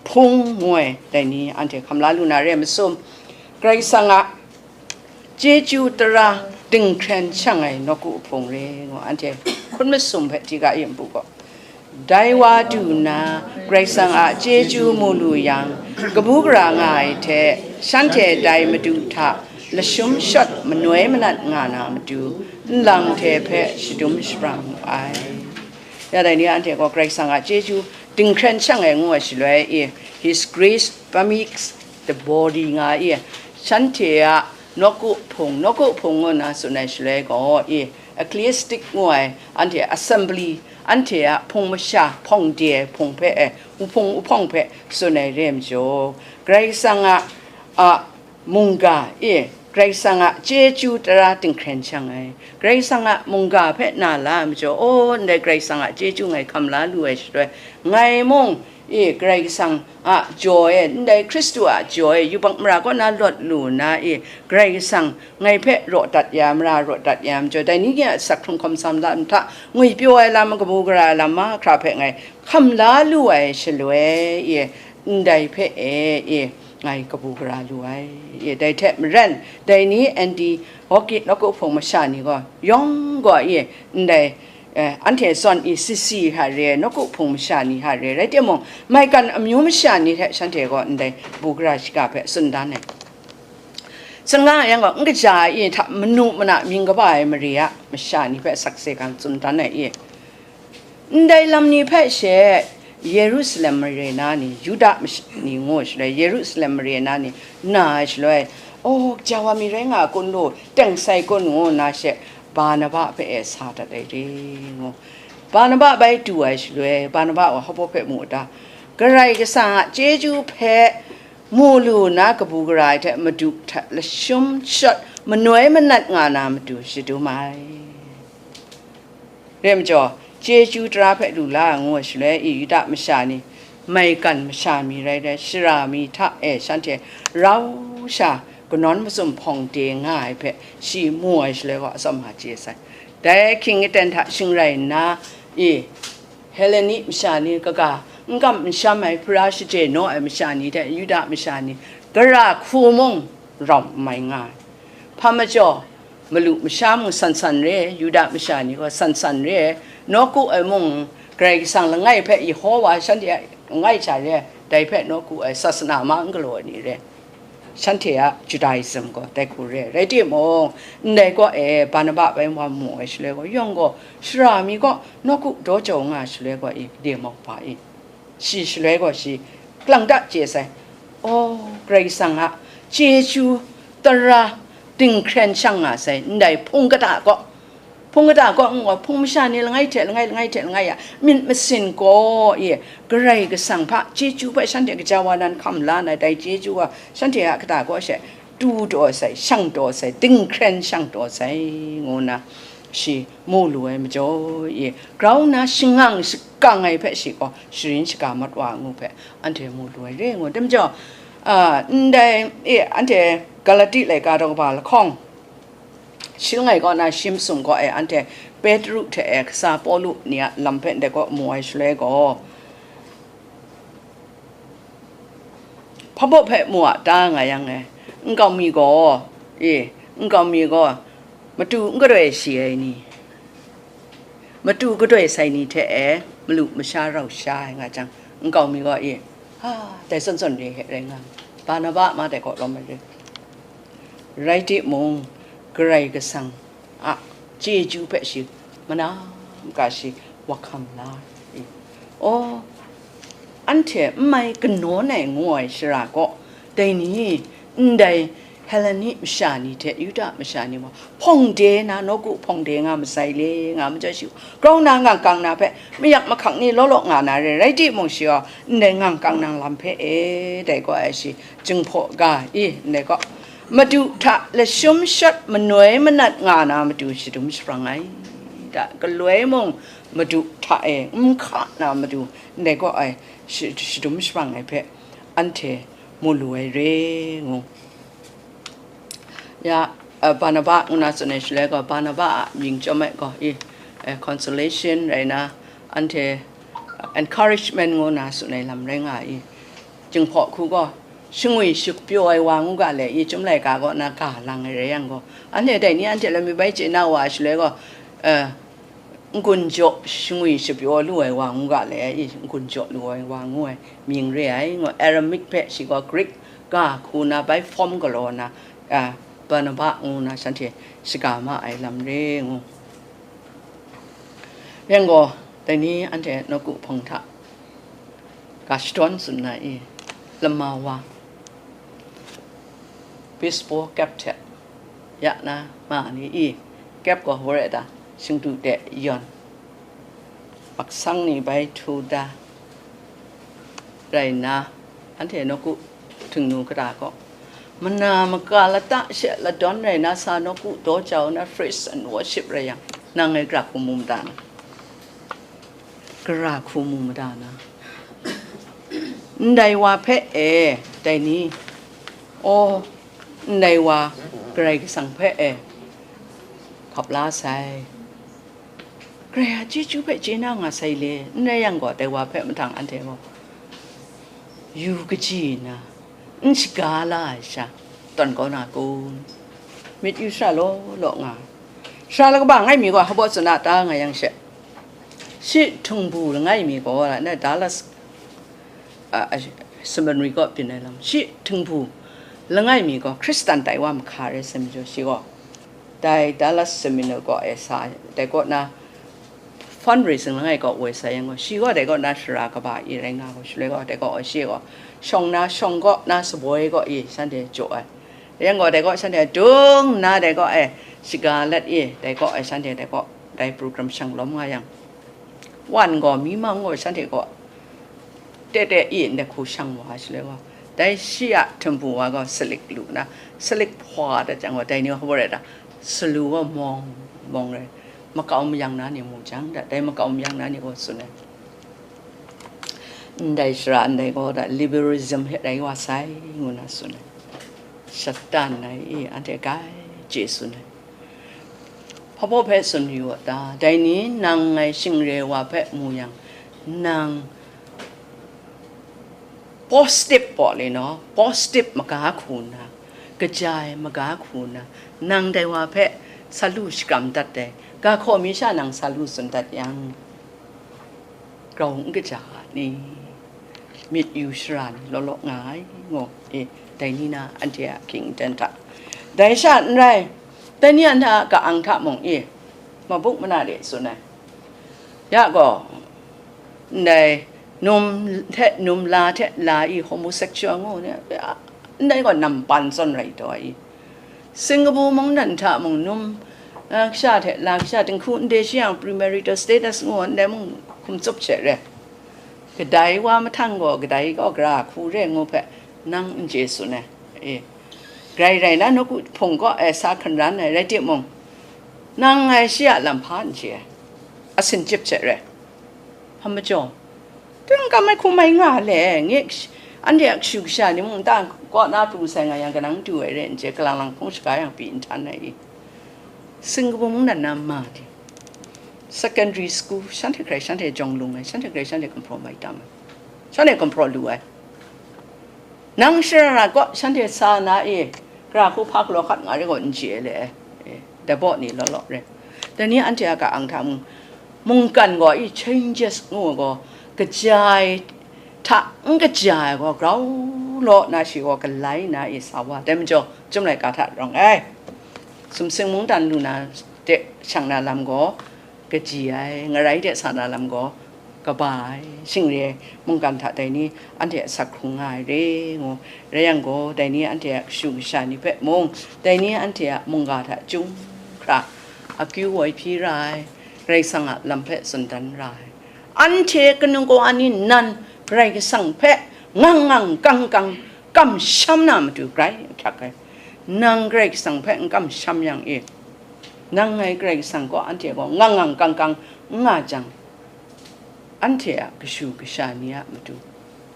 hpung ngu ai dai ni anhte hkam la lu na re masum, Karai Kasang a chyeju tara dinghkren shang ai nawku hpung re, ngu anhte hkun masum hpe hti ga yin pu gaw, dai wa du nna Karai Kasang a chyeju mu lu yang, kabu gara nga ai hte, shanhte dai Madu hta lashum shawt manoi manat nga na matu, nlang hte hpe shadum shaprang mu ai. Ya dai ni anhte gaw Karai Kasang a chyeju dinghkren shang ai ngu ai shaloi i, His grace permeates the body nga i, shanhte a nawku hpung, nawku hpung ngu na tsun ai shaloi gaw i, ecclesiastic ngu ai, anhte assembly, anhte a hpung masha, hpawng de ai hpung hpe, eh, uhpung uhpawng hpe tsun ai re ai majaw, Karai Kasang a, a mungga e, Karai Kasang a chyeju tara dinghkren shang ai, Karai Kasang a mungga hpe na la ai majaw, aw, ndai Karai Kasang a chyeju ngai hkam la lu ai shaloi, ngai mung, e, Karai Kasang a jaw e, ndai Hkristu a jaw e, yubak mara kaw na lawt lu nna, e, Karai Kasang ngai hpe raw dat ya, mara raw dat ya majaw, dai ni a asak hkrung hkawm sam lam hta, ngwipyaw ai lam, kabu gara ai lam mahkra hpe ngai hkam la lu ai shaloi, e, ndai hpe e, e, ngai kabu gara lu ai, e, dai hte maren, dai ni Antioki nawku hpung masha ni gaw, yawng gaw, e, ndai, eh, anhte zawn i sisi hta re ai, nawku hpung masha ni hta re ai, rai timung, maigan amyu masha ni hte shanhte gaw ndai kabu gara shiga hpe tsun dan ai. Sangla yang gaw, n kaja ai hta manu mana mying kaba ai mare a masha ni hpe sakse gang tsun dan ai i. Ndai lam ni hpe she Yerusalem mare na ni, Yuda mash-, ni ngu shaloi, Yerusalem mare na ni na ai shaloi, aw, kaja wa mi rai nga ai kun lu, teng sai kun ngu nna she, Barnaba hpe e sa dat ai re, ngu. Barnaba bai du ai shaloi, Barnaba gaw hpa hpe mu a ta? Karai Kasang a chyeju hpe mu lu na kabu gara ai hte Madu hta lashum shawt manoi manat nga na matu shadum ai. Re majaw, chyeju tara hpe lu la ai ngu ai shaloi, i Yuda masha ni, maigan masha mi rai rai, shara mi hta e shanhte rau sha kanawn mazum hpawng de nga ai hpe shi mu ai shaloi gaw, atsawm a chye sai. Dai ahkying aten hta shing rai nna, i Heleni masha ni kaga, n kam n sham ai, hpara shaje naw ai masha ni hte Yuda masha ni gara hku mung rau n mai nga ai. Hpa majaw, malu masha mung san san re ai, Yuda masha ni gaw san san re ai, nawku ai mung, Karai Kasang langai hpe Yehowa shanhte a langai hta re ai, dai hpe nawku ai sasana ma n galaw ai ni re ai. Shanhte a Judaism gaw dai hku re ai. Rai timung, ndai kaw e Barnaba bai wa mu ai shaloi gaw, yawng gaw, shara mi kaw nawku daw jau nga ai shaloi gaw, i, de mau hpa i? Shi shaloi gaw shi lang da chye sai. Aw, Karai Kasang a chyeju tara dinghkren shang nga sai, ndai hpung kata kaw, hpung kata kaw n gaw, hpung masha ni langai hte langai, langai hte langai a myit masin gaw, e, Karai Kasang hpa chyeju hpe shanhte kaja wa nan hkam la na dai chyeju gaw, shanhte a kata kaw she tu taw sai, shang taw sai, dinghkren shang taw sai, ngu nna shi mu lu ai majaw, e, grau nna shangang shakang ai hpe shi gaw sharin shaga mat wa ngu hpe anhte mu lu ai re ngu. Dai majaw, a, ndai, e, anhte Galati laika daw kaba lahkawng, shi langai kaw na shi masum kaw e anhte Petru hte e kasa Pawlu ni a lam hpe ndai kaw mu ai shaloi gaw, hpa baw hpe mu a ta nga yang e, nkau mi gaw, e, nkau mi gaw, matu n gadoi shi ai ni, matu gadoi sai ni hte e malu masha rau sha ai nga jang, nkau mi gaw, e, ha, dai zawn zawn re hte rai nga, Barnaba ma dai kaw lawm ai re. Rai timung, Karai Kasang a chyeju hpe shi manam ga shi wa hkam la ai. Aw, anhte n mai kanawn ai ngu ai shara gaw, dai ni, ndai Heleni masha ni hte Yuda masha ni gaw hpawng de na, nawku hpawng de nga masai le, nga majaw shi, grau na ngang kang na hpe mayak mahkang ni law law nga na re, rai timung shi gaw ndai ngang kang nang lam hpe e, dai gaw ai shi, Jinghpaw ga i, ndai gaw, Madu hta lashum shawt manoi manat nga na matu shadum shaprang ai. Da, galoi mung Madu hta e n hka na matu, ndai gaw ai, shi-, shadum shaprang ai hpe anhte mu lu ai re ngu. Ya, uh, Barnaba ngu na tsun ai shaloi gaw, Barnaba a mying chyawm ai gaw i, uh, consolation rai na, anhte encouragement ngu na tsun ai lam rai nga i, Jinghpaw hku gaw, shangwi shapyaw ai wa ngu ga le i, Chyum laika kaw na ga lang ai rai yang gaw, anhte dai ni anhte lami bai chye na wa ai shaloi gaw, uh, n-gun jaw shangwi shapyaw lu ai wa ngu ga le i, n-gun jaw lu ai wa ngu ai mying re ai, ngu Aramaic hpe shi gaw Greek ga hku na bai form galaw na, a, Barnaba ngu na shanhte shaga ma ai lam re ngu. Yang gaw, dai ni anhte nawku hpawng hta ga shadawn tsun na i, lama wa, baseball cap hte ya na ma ni i, cap gaw hpare da, shingdu de yawn, maksang ni bai htu da, rai nna, anhte nawku htingnu kata gaw, mana maka lata she ladawn rai na sa nawku daw jau na praise and worship rai yang, nang ngai gara hku mu mada na? Gara hku mu mada na? Ndai wa hpe e, dai ni, aw, ndai wa Karai Kasang hpe e, hkap la sai. Karai a chyeju hpe chye na nga sai le, n rai yang gaw, dai wa hpe mahtang anhte gaw yu kaji nna, n shaga la ai sha, tawn kau na kun? Myit yu shara law law nga ai. Sara la kaba langai mi gaw, hpabaw tsun a ta nga yang she, shi htingbu langai mi gaw, na Dallas, a, a, Seminary kaw byin ai lam, shi htingbu langai mi gaw Hkristan tai wa mahka rai sai majaw, shi gaw dai Dallas Seminary kaw e sa, dai kaw na fundraising langai kaw woi sa yang gaw, shi gaw dai kaw na sara kaba i rai nga gaw, shaloi gaw dai kaw shi gaw shawng na, shawng kaw na saboi kaw i shanhte jaw ai. Yang gaw dai kaw shanhte dung nna dai kaw e shaga let i, dai kaw e shanhte dai kaw dai program shang lawm nga yang, wan gaw, mi mang gaw, shanhte gaw tete i ndai hku shang wa ai shaloi gaw, dai shi a htingbu wa gaw salik lu nna, salik hpaw dat jang gaw, dai ni gaw hpaw rai da, salu gaw mawng mawng rai, makau mayang na ni mu jang dat, dai makau mayang na ni gaw tsun ai, ndai sara ndai gaw da, liberalism hte rai wa sai, ngu na tsun ai. Satan ai i, anhte grai chye tsun ai. Hpabaw hpe tsun yu a ta? Dai ni nang ngai shingre wa hpe mu yang, nang positive paw le naw, positive maga hku nna, kaja ai maga hku nna, nang dai wa hpe sa lu shakram dat ai, ga hkaw mi sha nang sa lu tsun dat yang, grau n kaja ni, myit yu shara ni law law nga ai, ngu, e, dai ni na anhte a hkying ten hta. Dai sha n rai, dai ni a nta ka-ang hta mung, e, mabuk mana de tsun ai. Ya gaw, ndai num hte num la hte la i homosexual ngu ni, ndai gaw nampan zawn rai taw ai i, Singapore mungdan hta mung num, a, kasha hte la kasha dinghku ndai shi yang premarital status ngu ndai mung hkum tsup she re. Kadai wa mahtang gaw kadai gaw gara hku re ngu hpe nang n chye tsun ai. E, grai rai na, nawku hpung kaw e sa hkan ran ai rai timung, nang ngai shi a lam hpa n chye ai, asin chyip she re. Hpa majaw, tengkam ai hkum mai nga le, nge, anhte a kashu kasha ni mung nta kaw na pru sai nga yang, kanang du ai re n chye, kalang lang hpung shaga yang pyi n htan ai i, Singapore mungdan na ma di, secondary school, shanhte hkrai shanhte jawng lung ai, shanhte hkrai shanhte gumhpraw mai tam ai, shanhte gumhpraw lu ai. Nang shara rat kaw shanhte sa na e, gara hku hpa galaw hkat nga re gaw n chye ai le, e, dabaw ni law law re. Dai ni anhte a ka-ang hta mung, mungkan gaw i changes ngu ai gaw, kaja ai hta n kaja ai gaw grau law na shi gaw galai na e sa wa, dai majaw, Chyum laika hta rawng ai, sumsing mungdan lu na de shang na lam gaw, kaji ai, ngarai de sa na lam gaw, kaba ai, shingre ai, mungkan hta dai ni anhte asak hkrung nga ai re ngu, rai yang gaw, dai ni anhte a kashu kasha ni hpe mung, dai ni anhte a mungga hta chyum hkra akyu woi hpyi ra ai, Karai Kasang a lam hpe tsun dan ra ai. Anhte kanu kawa ni nan Karai Kasang hpe ngang ngang kang kang kamsham na matu grai ahkyak ai. Nang Karai Kasang hpe n kamsham yang e, nang ngai Karai Kasang kaw anhte gaw ngang ngang kang kang n nga jang, anhte a kashu kasha ni a matu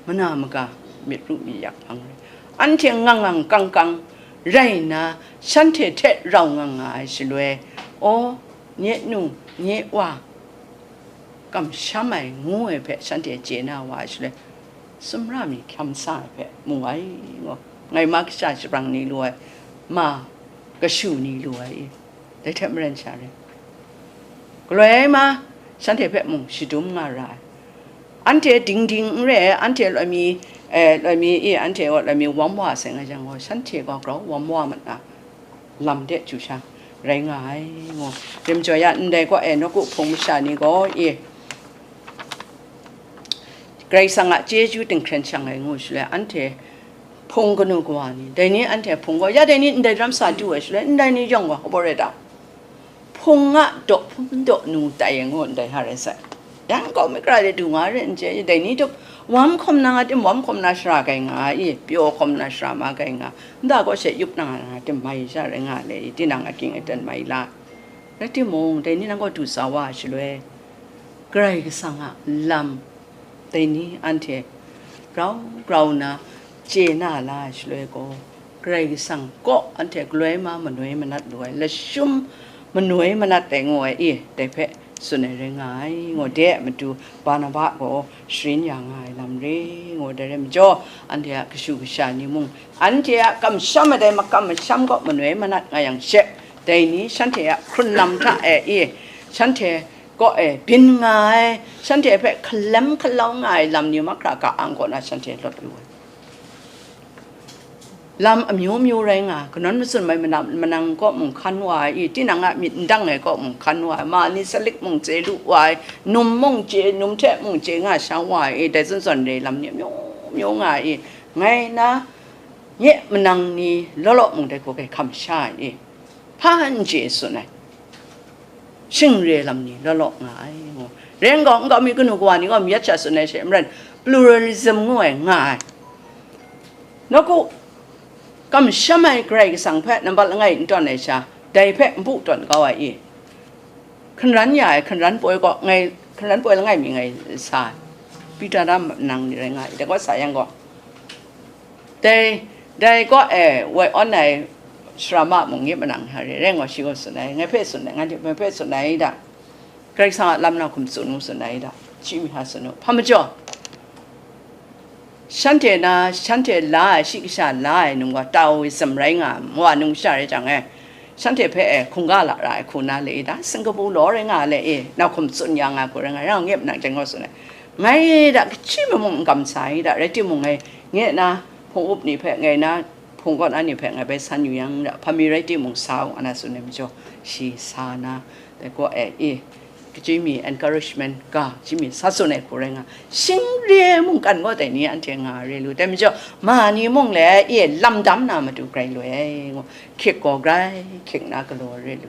mana maga myit ru myit yak hpang rai. Anhte ngang ngang kang kang rai nna, shanhte hte rau nga nga ai shaloi, aw, nye nu, nye wa, kamsham ai ngu ai hpe shanhte chye na wa ai shaloi, sumra mi hkyam sa ai hpe mu ai, ngu, ngai ma kasha sharang ni lu ai, ma kashu ni lu ai, dai hte maren sha rai, galoi ma, shanhte hpe mung shadum nga ra ai. Anhte ding ding n re ai, anhte loi mi, eh, loi mi e, anhte gaw loi mi wam wa sai nga jang gaw, shanhte gaw grau wam wa mat na lam de chyu sha rai nga ai, ngu. Rim jaw ya, ndai gaw e, nawku hpung masha ni gaw e, Karai Kasang a chyeju dinghkren shang ai ngu shaloi, anhte hpung kanu kawa ni, dai ni anhte hpung gaw, ya dai ni ndai daram sa du ai shaloi, ndai ni yawng gaw, hpa rai ta? Hpung a daw hpung daw nu tai ai ngu ndai ha rai sai. Yang kau mikra de du nga re n chye, dai ni tup, wam hkawm na nga tim, wam hkawm na shara kai nga i, pyaw hkawm na shara ma kai nga, nta kaw she yup na nga tim mai sha rai nga le i, tinang a ging aten mai la. Rai timung, dai ni nang kaw du sa wa shaloi, Karai Kasang a lam, dai ni anhte grau grau nna chye na la ai shaloi gaw, Karai Kasang kaw anhte galoi ma manoi manat lu ai, lashum manoi manat dai ngu ai e, dai hpe tsun ai rai nga ai, ngu de matu Barnaba gaw sharin ya nga ai lam re, ngu dai rai majaw, anhte a kashu kasha ni mung, anhte a kamsham ai dai makam masham kaw manoi manat nga yang she, dai ni shanhte a hkrun lam hta e, e, shanhte kaw e byin nga ai, shanhte hpe hkalem hkalau nga ai lam ni mahkra ka-ang kaw na shanhte lawt lu ai. Lam amyu myu rai nga, kanawn matsun mai manang, manang kaw mung hkan wa ai, tinang a myit n dang ai kaw mung hkan wa ai, ma ni salik mung chye lu wa ai, num mung chye, num hte mung chye nga sha wa ai, dai zawn zawn re lam ni amyu myu nga ai, ngai na nye manang ni law law mung dai hku hkam sha ai, hpa n chye tsun ai. Shing re lam ni law law nga ai, ngu. Ren gaw, n-gau mi kanu kawa ni gaw myit sha tsun ai she, maren pluralism ngu ai nga ai. Nawku, kamsham ai Karai Kasang hpe nambat langai n tawn ai sha, dai hpe npu tawn kau ai i, hkanran ya ai hkanran poi gaw ngai, hkanran poi langai mi ngai sa ai. Pita ra nang ni rai nga ai, dai gaw sa yang gaw, dai, dai kaw e woi awn ai sara ma mung ngi manang hta re, rai ngai shi gaw tsun ai, ngai hpe tsun ai, ngai hpe tsun ai da, Karai Kasang a lam na hkum tsun ngu tsun ai da, shi mi hta tsun u, hpa majaw, shanhte na, shanhte la ai, shi kasha la ai num gaw Taoism rai nga ai, wa num sha rai jang e, shanhte hpe e hkungga la ra ai hku na le i da, Singkapu law rai nga le i, na hkum tsun ya nga hku rai nga, rai ngai manang jang gaw tsun ai. Ngai da, kaji mi mung n kam sa ai da, rai timung ngai, ngai na hpung up ni hpe, ngai na hpung kaw na ni hpe ngai bai san yu yang da, hpa mi rai timung sa u, nga na tsun ai majaw, shi sa na, dai kaw e, e, kaji mi encouragement ga, kaji mi sa tsun ai hku rai nga, shing re mungkan gaw dai ni anhte nga re lu, dai majaw, ma ni mung le, e, lam dam na matu grai loi ai, ngu, hkyik gaw grai hkyik na galaw re lu.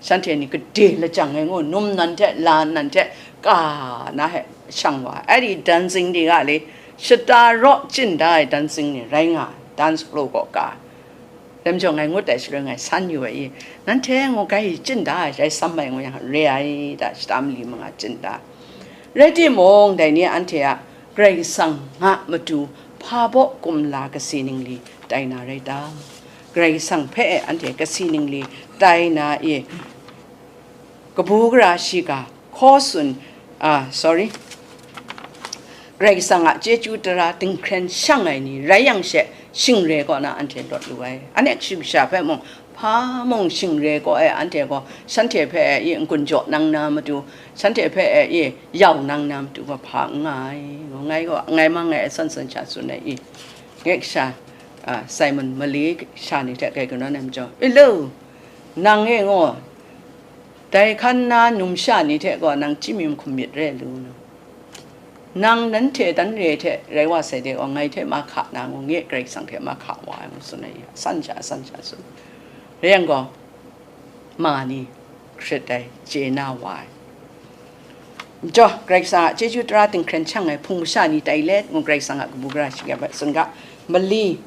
Shanhte ni gade lajang ai ngu, num nan hte la nan hte ka na he shang wa ai, ari dancing di ga le, shata raw chyin da ai dancing ni rai nga ai, dance floor kaw ka ai. Dai majaw ngai ngut ai shaloi ngai san yu ai i, nanhte ngu gai chyin da ai, rai sam ai ngu yang re ai da, shata mali manga chyin da. Rai timung, dai ni anhte a Karai Kasang a matu hpa baw kumla kasi ningli tai na rai ta? Karai Kasang hpe e anhte kasi ningli tai na e, kabu gara shiga, hkaw tsun, ah, sorry, Karai Kasang a chyeju tara dinghkren shang ai ni rai yang she, shing re kaw na anhte lawt lu ai. Anhte kashu kasha hpe mung, hpa mung shing re kaw e, anhte gaw shanhte hpe e i n-gun jaw nang na matu, shanhte hpe e i yau nang na matu gaw hpa n nga ai. Ngai gaw, ngai mang ngai asan san sha tsun ai i, ngai kasha, a, Simon mali sha ni hte kai kanawn ai majaw, i lu, nang e ngaw, dai hkan na numsha ni hte gaw nang chyi mi mahkum myit re lu nu? Nang nanhte dan re hte rai wa sai de gaw, ngai hte mahka na ngu, nge Karai Kasang hte mahka wa ai ngu tsun ai, asan sha, asan sha tsun. Rai yang gaw, ma ni hkrit ai, chye na wa ai. Majaw, Karai Kasang a chyeju tara dinghkren shang ai hpung masha ni tai let ngu, Karai Kasang a kabu gara shingkang hpe tsun ga, mali,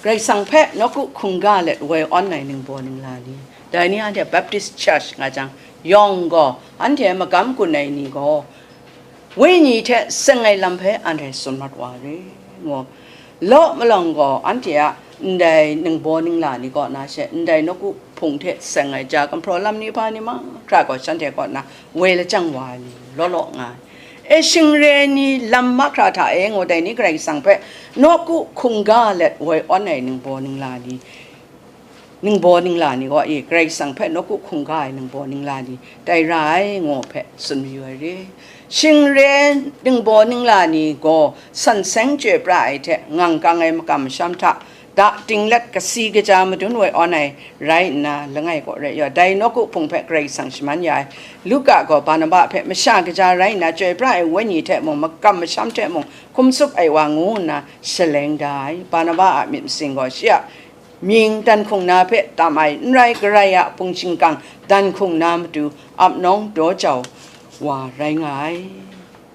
Karai Kasang hpe nawku hkungga let woi awn ai ningbaw ningla ni, dai ni anhte Baptist Church nga jang, yawng gaw, anhte magam gun ai ni gaw, Wenyi hte seng ai lam hpe anhte tsun mat wa re, ngu. Law malawng gaw anhte a ndai ningbaw ningla ni kaw na she, ndai nawku hpung hte seng ai ja gumhpraw lam ni hpa ni mahkra gaw shanhte kaw na woi lajang wa ai ni law law nga ai. E, shing re ni lam mahkra hta e ngu dai ni Karai Kasang hpe nawku hkungga let woi awn ai ningbaw ningla ni, ningbaw ningla ni gaw e, Karai Kasang hpe nawku hkungga ai ningbaw ningla ni tai ra ai ngu hpe tsun mayu ai re. Shing re ningbaw ningla ni gaw san seng chyoi pra ai hte ngang kang ai makam masham hta da tinglet kasi kaja madun woi awn ai rai nna, langai kaw rai yaw, dai nawku hpung hpe Karai Kasang shaman ya ai. Luka gaw Barnaba hpe masha kaja rai nna, chyoi pra ai wenyi hte mung, makam masham hte mung, hkum tsup ai wa ngu nna shaleng da ai. Barnaba a myit masin gaw shi a mying dan hkung na hpe tam ai, n rai, Karai a hpung shingkang dan hkung na matu ap nawng daw jau wa rai nga ai.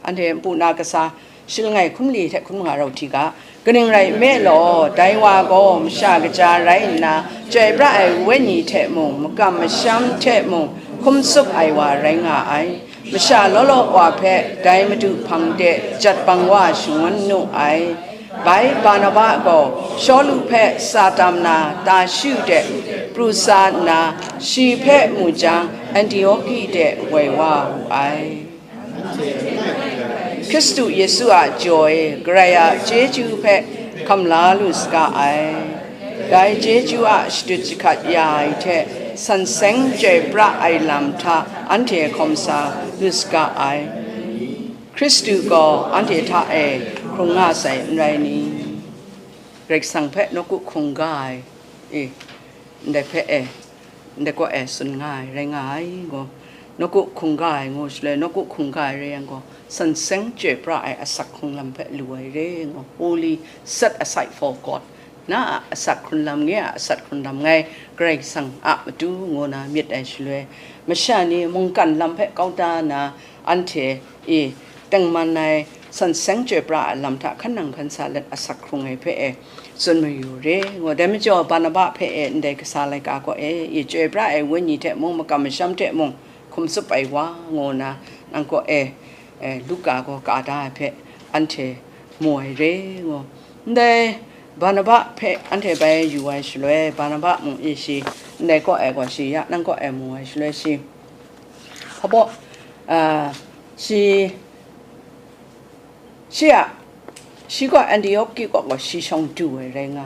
Anhte npu na kasa shi langai hkum li hte hkum nga rau hti ga, kaning rai nme law, dai wa gaw masha kaja rai nna, chyoi pra ai wenyi hte mung, makam masham hte mung, hkum tsup ai wa rai nga ai. Masha law law wa hpe dai Madu hpang de jat bang wa shangun nu ai. Bai Barnaba gaw Shawlu hpe sa tam na, Tarshu de pru sa nna, shi hpe mu jang, Antioki de woi wa wu ai. Hkristu Yesu a jaw e Karai a chyeju hpe hkam la lu saga ai. Dai chyeju a shadut jahkrat ya ai hte san seng chyoi pra ai lam hta anhte hkawm sa lu saga ai. Hkristu gaw anhte hta e hkrung nga sai, n rai ni? Karai Kasang hpe nawku hkungga ai, e, ndai hpe e, ndai kaw e tsun nga ai, rai nga ai gaw, nawku hkungga ai ngu shaloi, nawku hkungga ai rai yang gaw, san seng chyoi pra ai asak hkrung lam hpe lu ai re ngu, holy, set aside for God. Na a asak hkrun lam, nge a asak hkrun lam ngai, Karai Kasang a matu ngu na myit ai shaloi, masha ni mungkan lam hpe kau da na, anhte e tengman ai san seng chyoi pra ai lam hta hkan nang hkan sa let asak hkrung ai hpe e tsun mayu re ngu. Dai majaw, Barnaba hpe e ndai kasa laika kaw e, e chyoi pra ai wenyi hte mung, makam masham hte mung, hkum tsup ai wa ngu na, nang kaw e, e, Luka gaw ka da ai hpe anhte mu ai re ngu. Ndai Barnaba hpe anhte bai yu ai shaloi, Barnaba mung e shi ndai kaw e gaw shi ya nang kaw e mu ai shaloi shi, hpa baw, a, shi, shi a, shi gaw Antioki kaw gaw shi shawng du ai rai nga.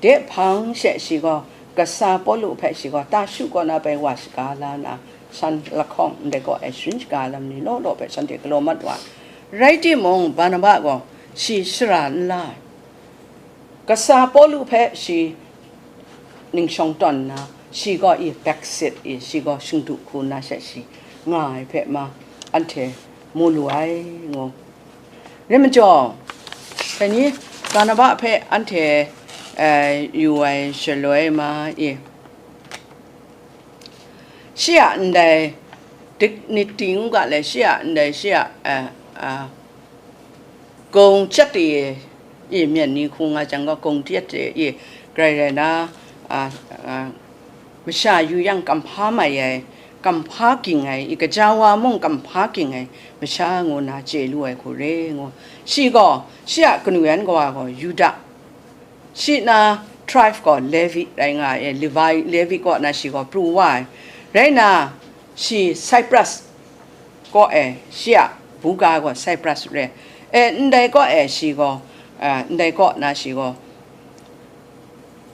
De hpang she shi gaw kasa Pawlu hpe shi gaw Tarshu kaw na bai wa shaga la na, shan lahkawng ndai kaw e sharin shaga lam ni law law hpe shanhte galaw mat wa ai. Rai timung, Barnaba gaw shi shara n la ai. Kasa Pawlu hpe shi ningshawng tawn nna, shi gaw i backseat i, shi gaw shingdu hku nna she shi nga ai hpe ma, anhte mu lu ai ngu. Rai majaw, dai ni, Barnaba hpe anhte, eh, yu ai shaloi ma i, shi a ndai dignity ngu ga le, shi a ndai, shi a, eh, ah, gawng chyat e, i, myen ni hku nga jang gaw, gawng chyat e, i, grai rai na, a, a, masha yu yang kamhpa mai ai, kamhpa ging ai, i, gaja wa mung kamhpa ging ai masha ngu na chye lu ai hku re ngu. Shi gaw, shi a kanu yan kawa gaw Yuda, shi na tribe gaw Levi rai nga ai, Levi, Levi kaw na shi gaw pru wa ai. Rai na, shi Cyprus kaw e, shi a buga gaw Cyprus re. E, ndai kaw e shi gaw, a, ndai kaw na shi gaw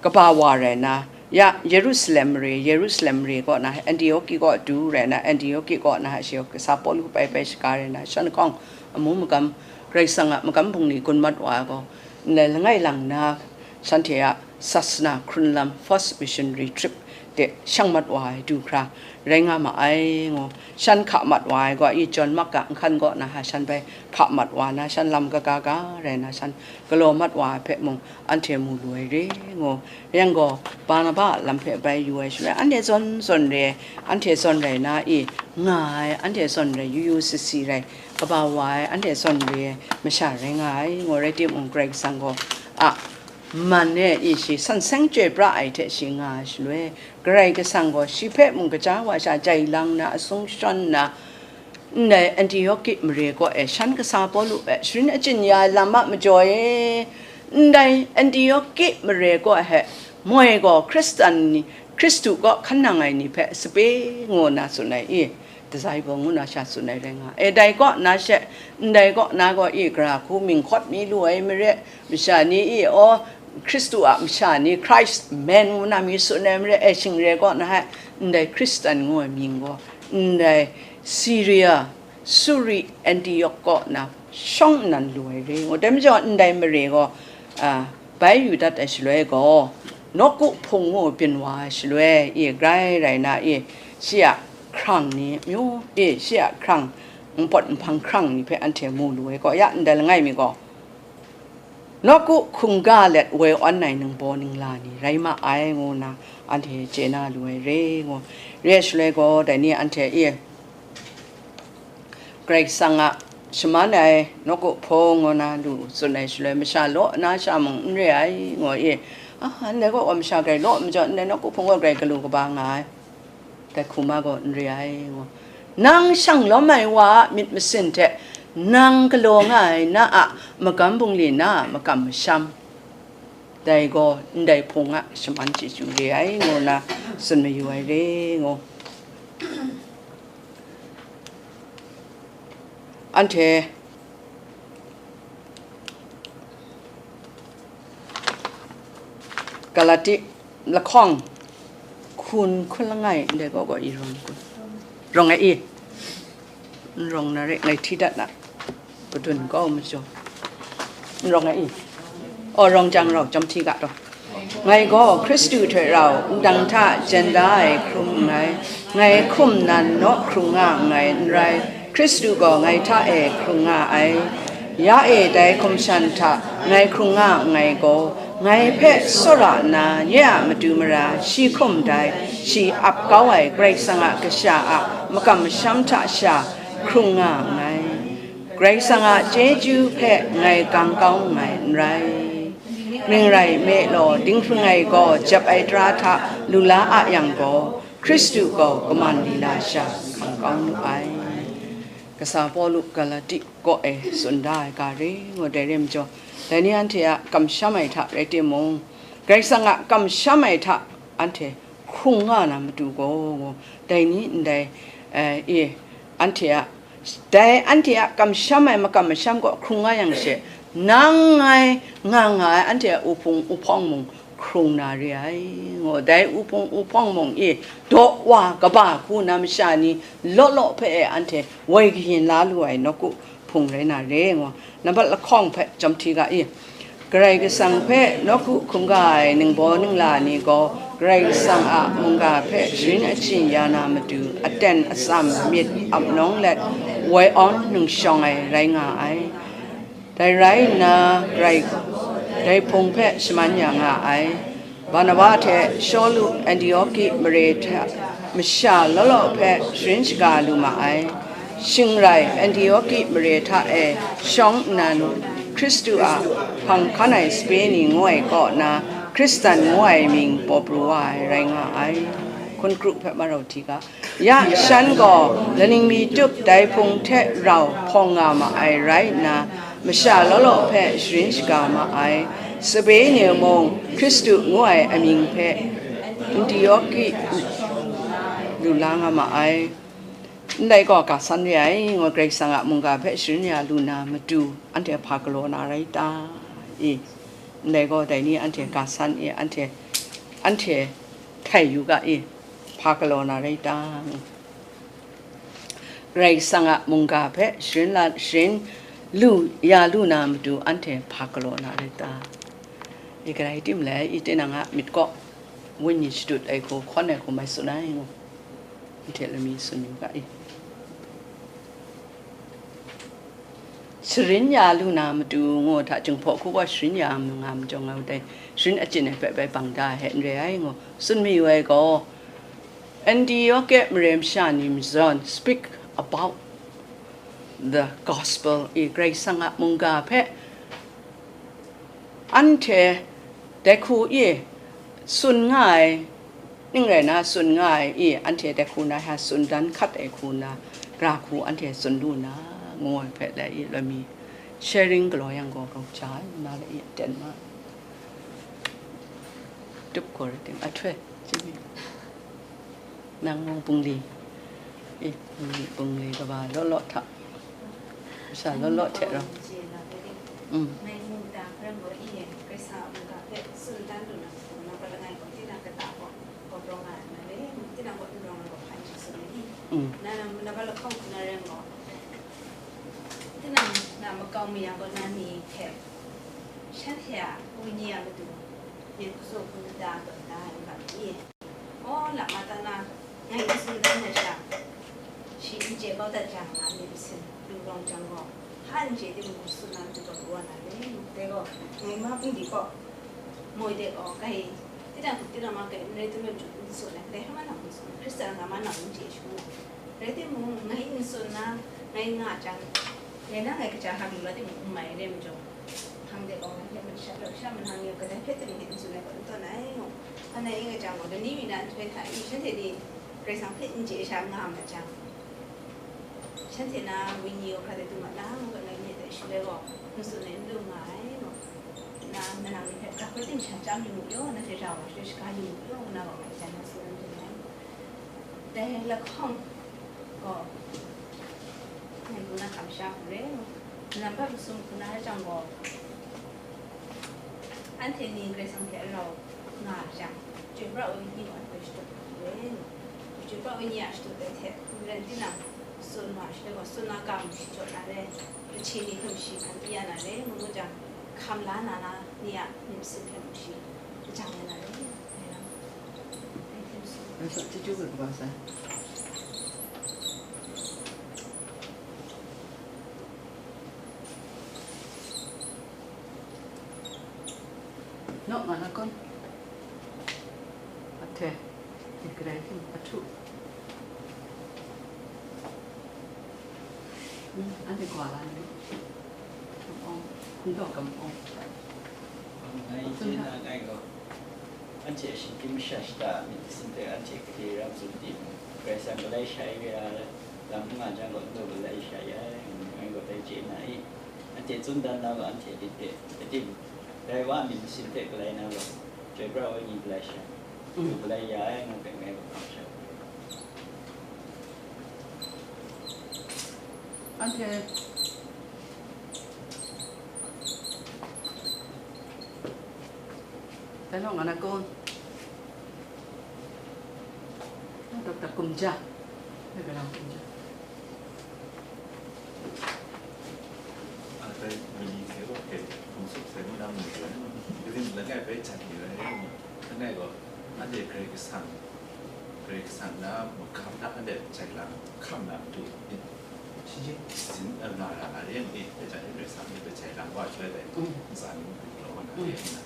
kaba wa rai na, ya Yerusalem mare, Yerusalem mare kaw na, Antioki kaw du rai na, Antioki kaw na shi gaw kasa Pawlu bai bai shaga rai na, shan lahkawng amu magam, Karai Kasang a magam bungli gun mat wa ai gaw, ndai langai lang na, shanhte a sasana hkrun lam, first missionary trip de shang mat wa ai du hkra rai nga ma ai ngu, shan hka mat wa ai gaw, i, John Mark a nhkan kaw na, shan bai hka mat wa na, shan lam kaga ga rai na, shan galaw mat wa ai hpe mung anhte mu lu ai re ngu. Rai yang gaw, Barnaba a lam hpe bai yu ai shaloi, anhte zawn zawn re ai, anhte zawn rai na, i, nga ai, anhte zawn rai yu yu si si rai, kaba wa ai, anhte zawn re ai masha rai nga ai ngu. Rai timung, Karai Kasang gaw a man e, i, shi san seng chyoi pra ai hte shi nga ai shaloi, Karai Kasang gaw shi hpe mung kaja wa sha jai lang na, asung shawn nna, ndai Antioki mare kaw e shan kasa Pawlu hpe sharin achyin ya ai lam a majaw e, ndai Antioki mare kaw he moi gaw Hkristan ni, Hkristu kaw hkan nang ai ni hpe sape ngu na tsun ai i, disciple ngu na sha tsun ai rai nga. E, dai kaw na she, ndai kaw na gaw i, gara hku mying hkawt mi lu ai mare, masha ni i, aw, Hkristu a masha ni, Christ men ngu na mi tsun ai mare, e, shing re kaw na he, ndai Hkristan ngu ai mying gaw, ndai Syria, Suri, Antiok kaw na shawng nnan lu ai re ngu. Dai majaw, ndai mare gaw, a, bai yu dat ai shaloi gaw, nawku hpung ngu byin wa ai shaloi, i grai rai na i, shi a hkrang ni, myu i, shi a hkrang npawt nhpang hkrang ni hpe anhte mu lu ai kaw ya, ndai langai mi gaw, nawku hkungga let woi awn ai ningbaw ningla ni rai ma ai, ngu nna anhte chye na lu ai re ngu. Re ai shaloi gaw, dai ni anhte e, Karai Kasang a shaman ai nawku hpung ngu na lu tsun ai shaloi, masha law na sha mung n re ai, ngu e, a, ndai kaw masha grai law majaw, ndai nawku hpung gaw grai galu kaba nga ai. Dai hku ma gaw n re ai, ngu. Nang shang lawm ai wa a myit masin hte nang galaw nga ai na a magam bungli na a makam masham, dai gaw ndai hpung a shaman chyeju re ai, ngu nna tsun mayu ai re, ngu. Anhte Galati lahkawng hkun hkun langai ndai gaw gaw i rawng kun. Rawng ai i. N rawng na re, ngai hti dat na. Padun kau majaw. N rawng ai i. Aw, rawng jang rau, jawm hti ga taw. Ngai gaw Hkristu hte rau wudang hta jen da ai hkrum nngai. Ngai hkum nan naw hkrung nga nngai n rai, Hkristu gaw ngai hta e hkrung nga ai. Ya e dai hkum shan hta ngai hkrung nga nngai gaw, ngai hpe tsawra nna nye a matu mara shi hkum dai, shi ap kau ai Karai Kasang a kasha a makam masham hta sha hkrung nga nngai. Karai Kasang a chyeju hpe ngai gang kau nngai n rai. Ning rai nme law, dinghpring ai gaw jep ai tara hta lu la a yang gaw, Hkristu gaw kaman lila sha hkang kau nu ai. Kasa Pawlu Galati kaw e tsun da ai ga re ngu, dai re majaw, dai ni anhte a kamsham ai hta rai timung, Karai Kasang a kamsham ai hta anhte hkrung nga na matu gaw, dai ni ndai, eh, e, anhte a, dai anhte a kamsham ai makam masham gaw hkrung nga yang she, nang ngai nga nga ai anhte a uhpung uhpawng mung hkrung na re ai, ngu. Dai uhpung uhpawng mung e daw wa kaba hku na masha ni law law hpe e anhte woi kayin la lu ai nawku hpung rai na re, ngu. Nambat lahkawng hpe jawm hti ga i, Karai Kasang hpe nawku hkungga ai ningbaw ningla ni gaw, Karai Kasang a mungga hpe sharin achyin ya na matu, aten atsam myit ap nawng let woi awn ningshawng ai rai nga ai. Dai rai nna, Karai, dai hpung hpe shaman ya nga ai. Barnaba hte Shawlu Antioki mare hta masha law law hpe sharin shaga lu ma ai. Shing rai, Antioki mare hta e shawng nnan Hkristu a hpang hkan ai sape ni ngu ai kaw na, Hkristan ngu ai mying paw pru wa ai rai nga ai. Hkun kru hpe marau hti ga. Ya shan gaw laning mi tup dai hpung hte rau hpawng nga ma ai rai nna, masha law law hpe sharin shaga ma ai. Sape ni mung Hkristu ngu ai amying hpe Antioki lu la nga ma ai. Ndai gaw ga san re ai, ngu, Karai Kasang a mungga hpe sharin ya lu na matu, anhte hpa galaw na rai ta? E, ndai gaw dai ni anhte ga san e, anhte, anhte htai yu ga e, hpa galaw na rai ta? Karai Kasang a mungga hpe sharin la, sharin lu, ya lu na matu, anhte hpa galaw na rai ta? I, karai tim lai, i, tinang a myit kaw, wenyi shadut ai hku, hkawn ai hku mai tsun ai ngu, anhte lami tsun yu ga i. Sharin ya lu na matu ngu hta, Jinghpaw hku gaw sharin ya nga majaw, nga dai sharin achyin ai hpe bai bang da ai hte n re ai ngu tsun mayu ai gaw, Antioke mare masha ni mazawn, speak about the gospel, i, Karai Kasang a mungga hpe anhte dai hku e tsun nga ai, ning rai na, tsun nga ai i, anhte dai hku na hta tsun dan hkat ai hku na, gara hku anhte tsun lu na, ngu ai hpe lai i, loi mi, Sharing galaw yang gaw, grau ja ai, na le e ten ma. Tup gaw rai tim, ahtoi, chiming. Nang mung bungli, e, bungli, bungli kaba law law hta, masha law law hte rau. Mm. Mm. Tinang na makau mayang kaw na ni hpe, shanhte a wenyi a matu myit hkuzung hkun da tawn da ai n ga mi? Aw, lama ta na, ngai n tsun dan na sha, shi n chye kau dat jang, nga myit masin lu rawng jang gaw, hpa n chye timung, tsun na matu gaw, wa na le, dai gaw, ngai ma bungli gaw, moi de gaw, kai, tinang hku tinang ma kai, n rai timung, n tsun ai, kadai hkra ma nang n tsun ai, Hkristan nga ma nang n chye shangun ai. Rai timung, ngai n tsun na, ngai nga jang, ngai na ngai kaja hkra lu la timung, n mai re majaw, hpang de gaw ngai hpe masha, sha manang ni kadai hpe timung n tsun ai gaw n tawn ai, ngu. Hpa na i nga jang gaw, lani mi na nhtoi hta i, shanhte ni Karai Kasang hpe n chye sha nga ma jang, shanhte na wenyi gaw hkra de du ma na, ngu gaw ngai myit dai shaloi gaw, n tsun ai n lu nga ai, ngu. Na, manang ni hpe, ga hkoi ting sha chyam yu mu yaw, nanhte rau ai shaloi shaga yu mu yaw, ngu na gaw ngai jan na tsun ai n lu ai. Dai lahkawng gaw, ngai ngu na kamsham hku re, lam hpe masum hku na jang gaw, anhte ni Karai Kasang hte rau nga jang, chyoi pra ai ni gaw anhte shatup hku re, chyoi pra ai ni a shatup dai hte, n rai tinang, tsun wa ai shaloi gaw, tsun na ga mung shi jaw na re, machyi ni hkum shi hkan di ya na re, ngu ngu jang, hkam la na na ni a myit masin hpe mung shi lajang ya na re. Rasa chyeju kaba sai. Nawk nga na kun? Ahtoi, ni kadai hkim ahtu. Hmm, anhte kawa la ni. Kam awng, n taw kam awng. Ngai chye na ngai gaw, anhte a shinggyim masha shata a myit masin hpe anhte gade ra tsun timung, Karai Kasang galai sha ai re ai, lam n nga jang gaw, n taw galai sha ai, ngu ngai gaw dai chye na i? Anhte tsun dan na gaw, anhte lit hpe, rai tim, dai wa a myit masin hpe galai na gaw, chyoi pra ai ni galai sha, mm, galai ya ai, ngu hpe ngai gaw hpang sha. Anhte, dai naw nga na kun? Doctor Kumja. Dai gaw Kumja. A, dai, mali hte gaw, hpe hpung sup sai ngu na mu ai, kaning langai bai jan ni ai, langai gaw, anhte Karai Kasang, Karai Kasang na magam hta anhte jai lang hkam na matu, shi jing sin, eh, nga ra na re, eh, dai jang e Karai Kasang ni hpe jai lang wa shaloi dai, mm, ntsa ni mung hkrit galaw wa na re, mm, nna.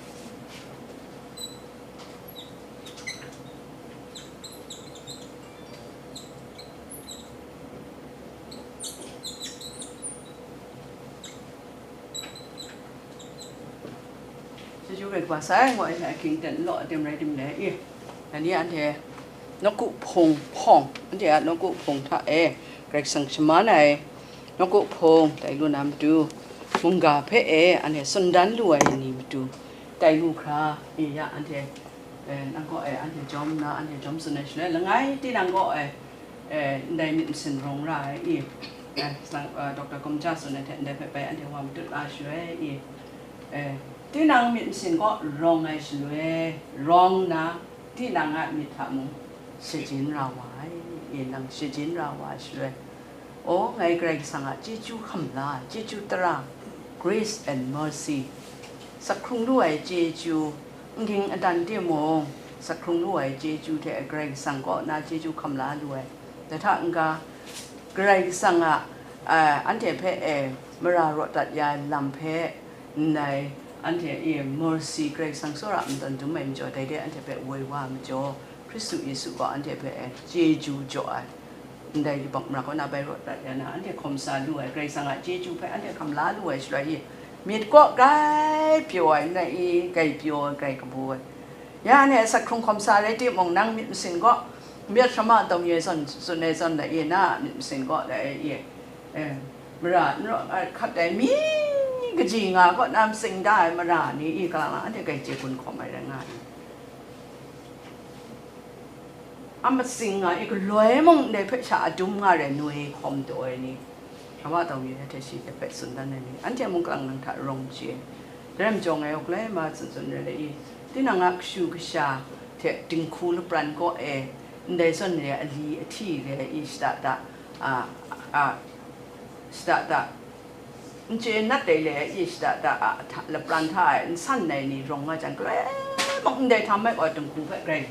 Chyeju rai kaba sai, ngu ai hte ahkying ten law adim rai tim le i, dai ni anhte nawku hpung hpawng, anhte a nawku hpung hta e Karai Kasang shaman ai nawku hpung tai lu na matu, mungga hpe e anhte tsun dan lu ai ni matu tai lu hkra, e ya anhte, eh, nang kaw e anhte jawm nna, anhte jawm tsun ai shaloi, langai tinang kaw e, eh, ndai myit masin rawng ra ai i, eh, sang, eh, Doctor Kumja tsun ai hte ndai hpe bai anhte wa matut la shaloi i, eh, tinang myit masin kaw rawng ai shaloi, rawng nna, tinang a myit hta mung shajin ra wa ai i, nang shajin ra wa ai shaloi, O, ngai Karai Kasang a chyeju hkam la, chyeju tara, grace and mercy, sak hkrung lu ai chyeju, n ging adan timung, sak hkrung lu ai chyeju hte Karai Kasang kaw na chyeju hkam la lu ai. Dai hta n-ga, Karai Kasang a, a, anhte hpe e mara rawt dat ya ai lam hpe, ndai anhte e mercy, Karai Kasang tsawra a matawn dum ai majaw, dai de anhte hpe woi wa ai majaw, Hkristu Yesu gaw anhte hpe e chyeju jaw ai. Ndai yubak mara kaw na bai rawt dat ya na, anhte hkawm sa lu ai, Karai Kasang a chyeju hpe anhte hkam la lu ai shaloi e, myit kaw grai pyaw ai, ndai e grai pyaw ai, grai kabu ai. Ya anhte sak hkrung hkawm sa rai timung, nang myit masin kaw, myit shamang tawn ye zawn, tsun ai zawn, ndai e na myit masin kaw, ndai e, e, mara n rawt ai hkat ai mi, kaji nga kaw na matsing da ai mara ni i, kalang lang anhte grai chye gun hkawm ai rai nga ai. A matsing nga i, galoi mung ndai hpe sha adum nga rai noi hkawm taw ai ni, shawa taw mi hte shi hte hpe tsun dan ai ni, anhte mung kalang lang hta rawng chye. Dai rai majaw ngai gaw galoi ma tsun tsun rai i, tinang a kashu kasha hte dinghku lapran kaw e, ndai zawn re ai ali ahti re ai i, shada da, a, a, shada da, n chye nat dai le i, shada da a hta, lapran hta e n san ai ni rawng nga jang, galoi mung ndai htam ai gaw dinghku hpe grai,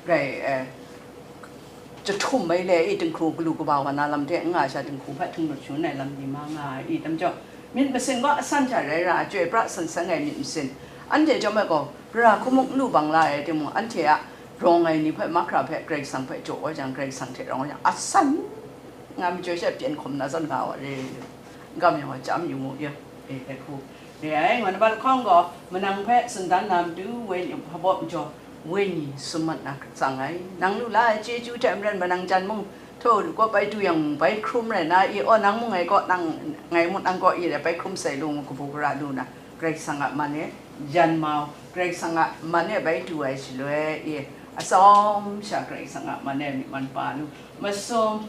grai, eh, jahtum ai le i, dinghku galu kaba wa na lam hte n nga sha, dinghku hpe htung lut shangun ai lam ni ma nga ai i, tam jaw, myit masin gaw asan hta rai ra, chyoi pra san san ai myit masin, anhte chyawm ai gaw, gara hku mung n lu bang la ai timung, anhte a rawng ai ni hpe, mahkra hpe, Karai Kasang hpe jaw wa jang, Karai Kasang hte rawng wa jang, asan nga majaw she pyen hkawm na zawn nga wa re, n kam yang wa chyam yu mu, ya, e, e hku. Re ai, ngan na bat lahkawng gaw, manang hpe tsun dan na matu, wenyi hpabaw majaw, wenyi sum mat na tsang ai. Nang lu la ai chyeju hte maren manang jan mung, htaw lu kaw bai du yang, bai hkrum rai na i, aw, nang mung ngai kaw, nang, ngai mung nang kaw i rai bai hkrum sai lu ngu, kabu gara lu na, Karai Kasang a man e jan mau, Karai Kasang a man e bai du ai shaloi i, atsawm sha Karai Kasang a man e myi man pa lu, masum,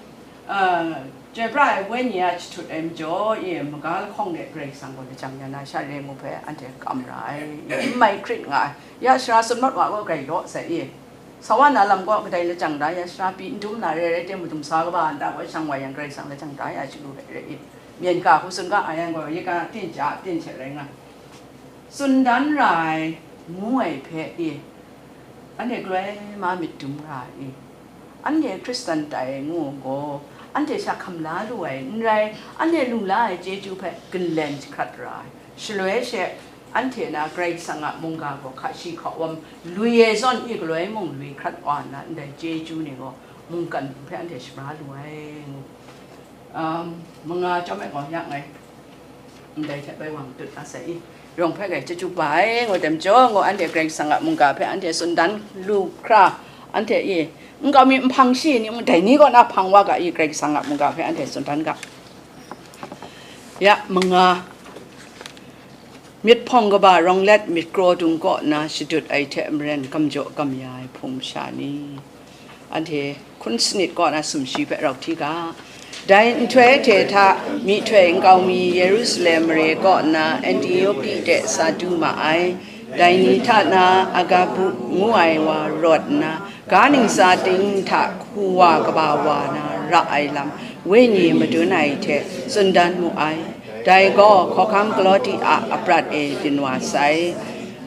a, chyoi pra ai wenyi a jahtut ai majaw i, maga lahkawng de Karai Kasang gaw lajang ya na sha re ngu hpe anhte kam ra ai, i, n mai hkrit nga ai. Ya sara sut mat wa gaw grai law sai i, sawa na lam gaw kadai lajang da ya sara pyi n dum na re ai, rai timung, dum sa kaba nta gaw shang wa yang, Karai Kasang lajang da ya shagu hpe re i, myen ga hku tsun ga ai yang gaw, yika tinja tinhte rai nga, tsun dan ra ai ngu ai hpe i, anhte galoi ma myit dum ra ai i, anhte Hkristan tai ngu gaw, anhte sha hkam la lu ai n rai, anhte lu la ai chyeju hpe ginlen jahkrat ra ai. Shaloi she, anhte na Karai Kasang a mungga gaw hka shi hka wam lui ai zawn i, galoi mung lui hkrat wa nna, ndai chyeju ni gaw mungkan hpe anhte shamra lu ai ngu. Um, manga chyawm ai gaw, ya ngai ndai hte bai wa matut a sai i, yawng hpe grai chyeju ba ai ngu, dai majaw ngu, anhte Karai Kasang a mungga hpe anhte tsun dan lu hkra, anhte i, n kau mi nhpang shi ni mung, dai ni kaw na hpang wa ga i, Karai Kasang a mungga hpe anhte tsun dan ga. Ya, manga, myit hpawng kaba rawng let myit kraw dung kaw na shadut ai hte maren, kam jaw kam ya ai hpung masha ni, anhte hkun sanit kaw na sumshi hpe rau hti ga. Dai nhtoi hte hta, myihtoi nkau mi Yerusalem mare kaw nna Antioki de sa du ma ai. Dai ni hta na Agabu ngu ai wa rawt nna, ga ntsa ting hta hku wa kaba wa na ra ai lam, wenyi madun ai hte tsun dan mu ai. Dai gaw hkawhkam Klawdi a aprat e byin wa sai.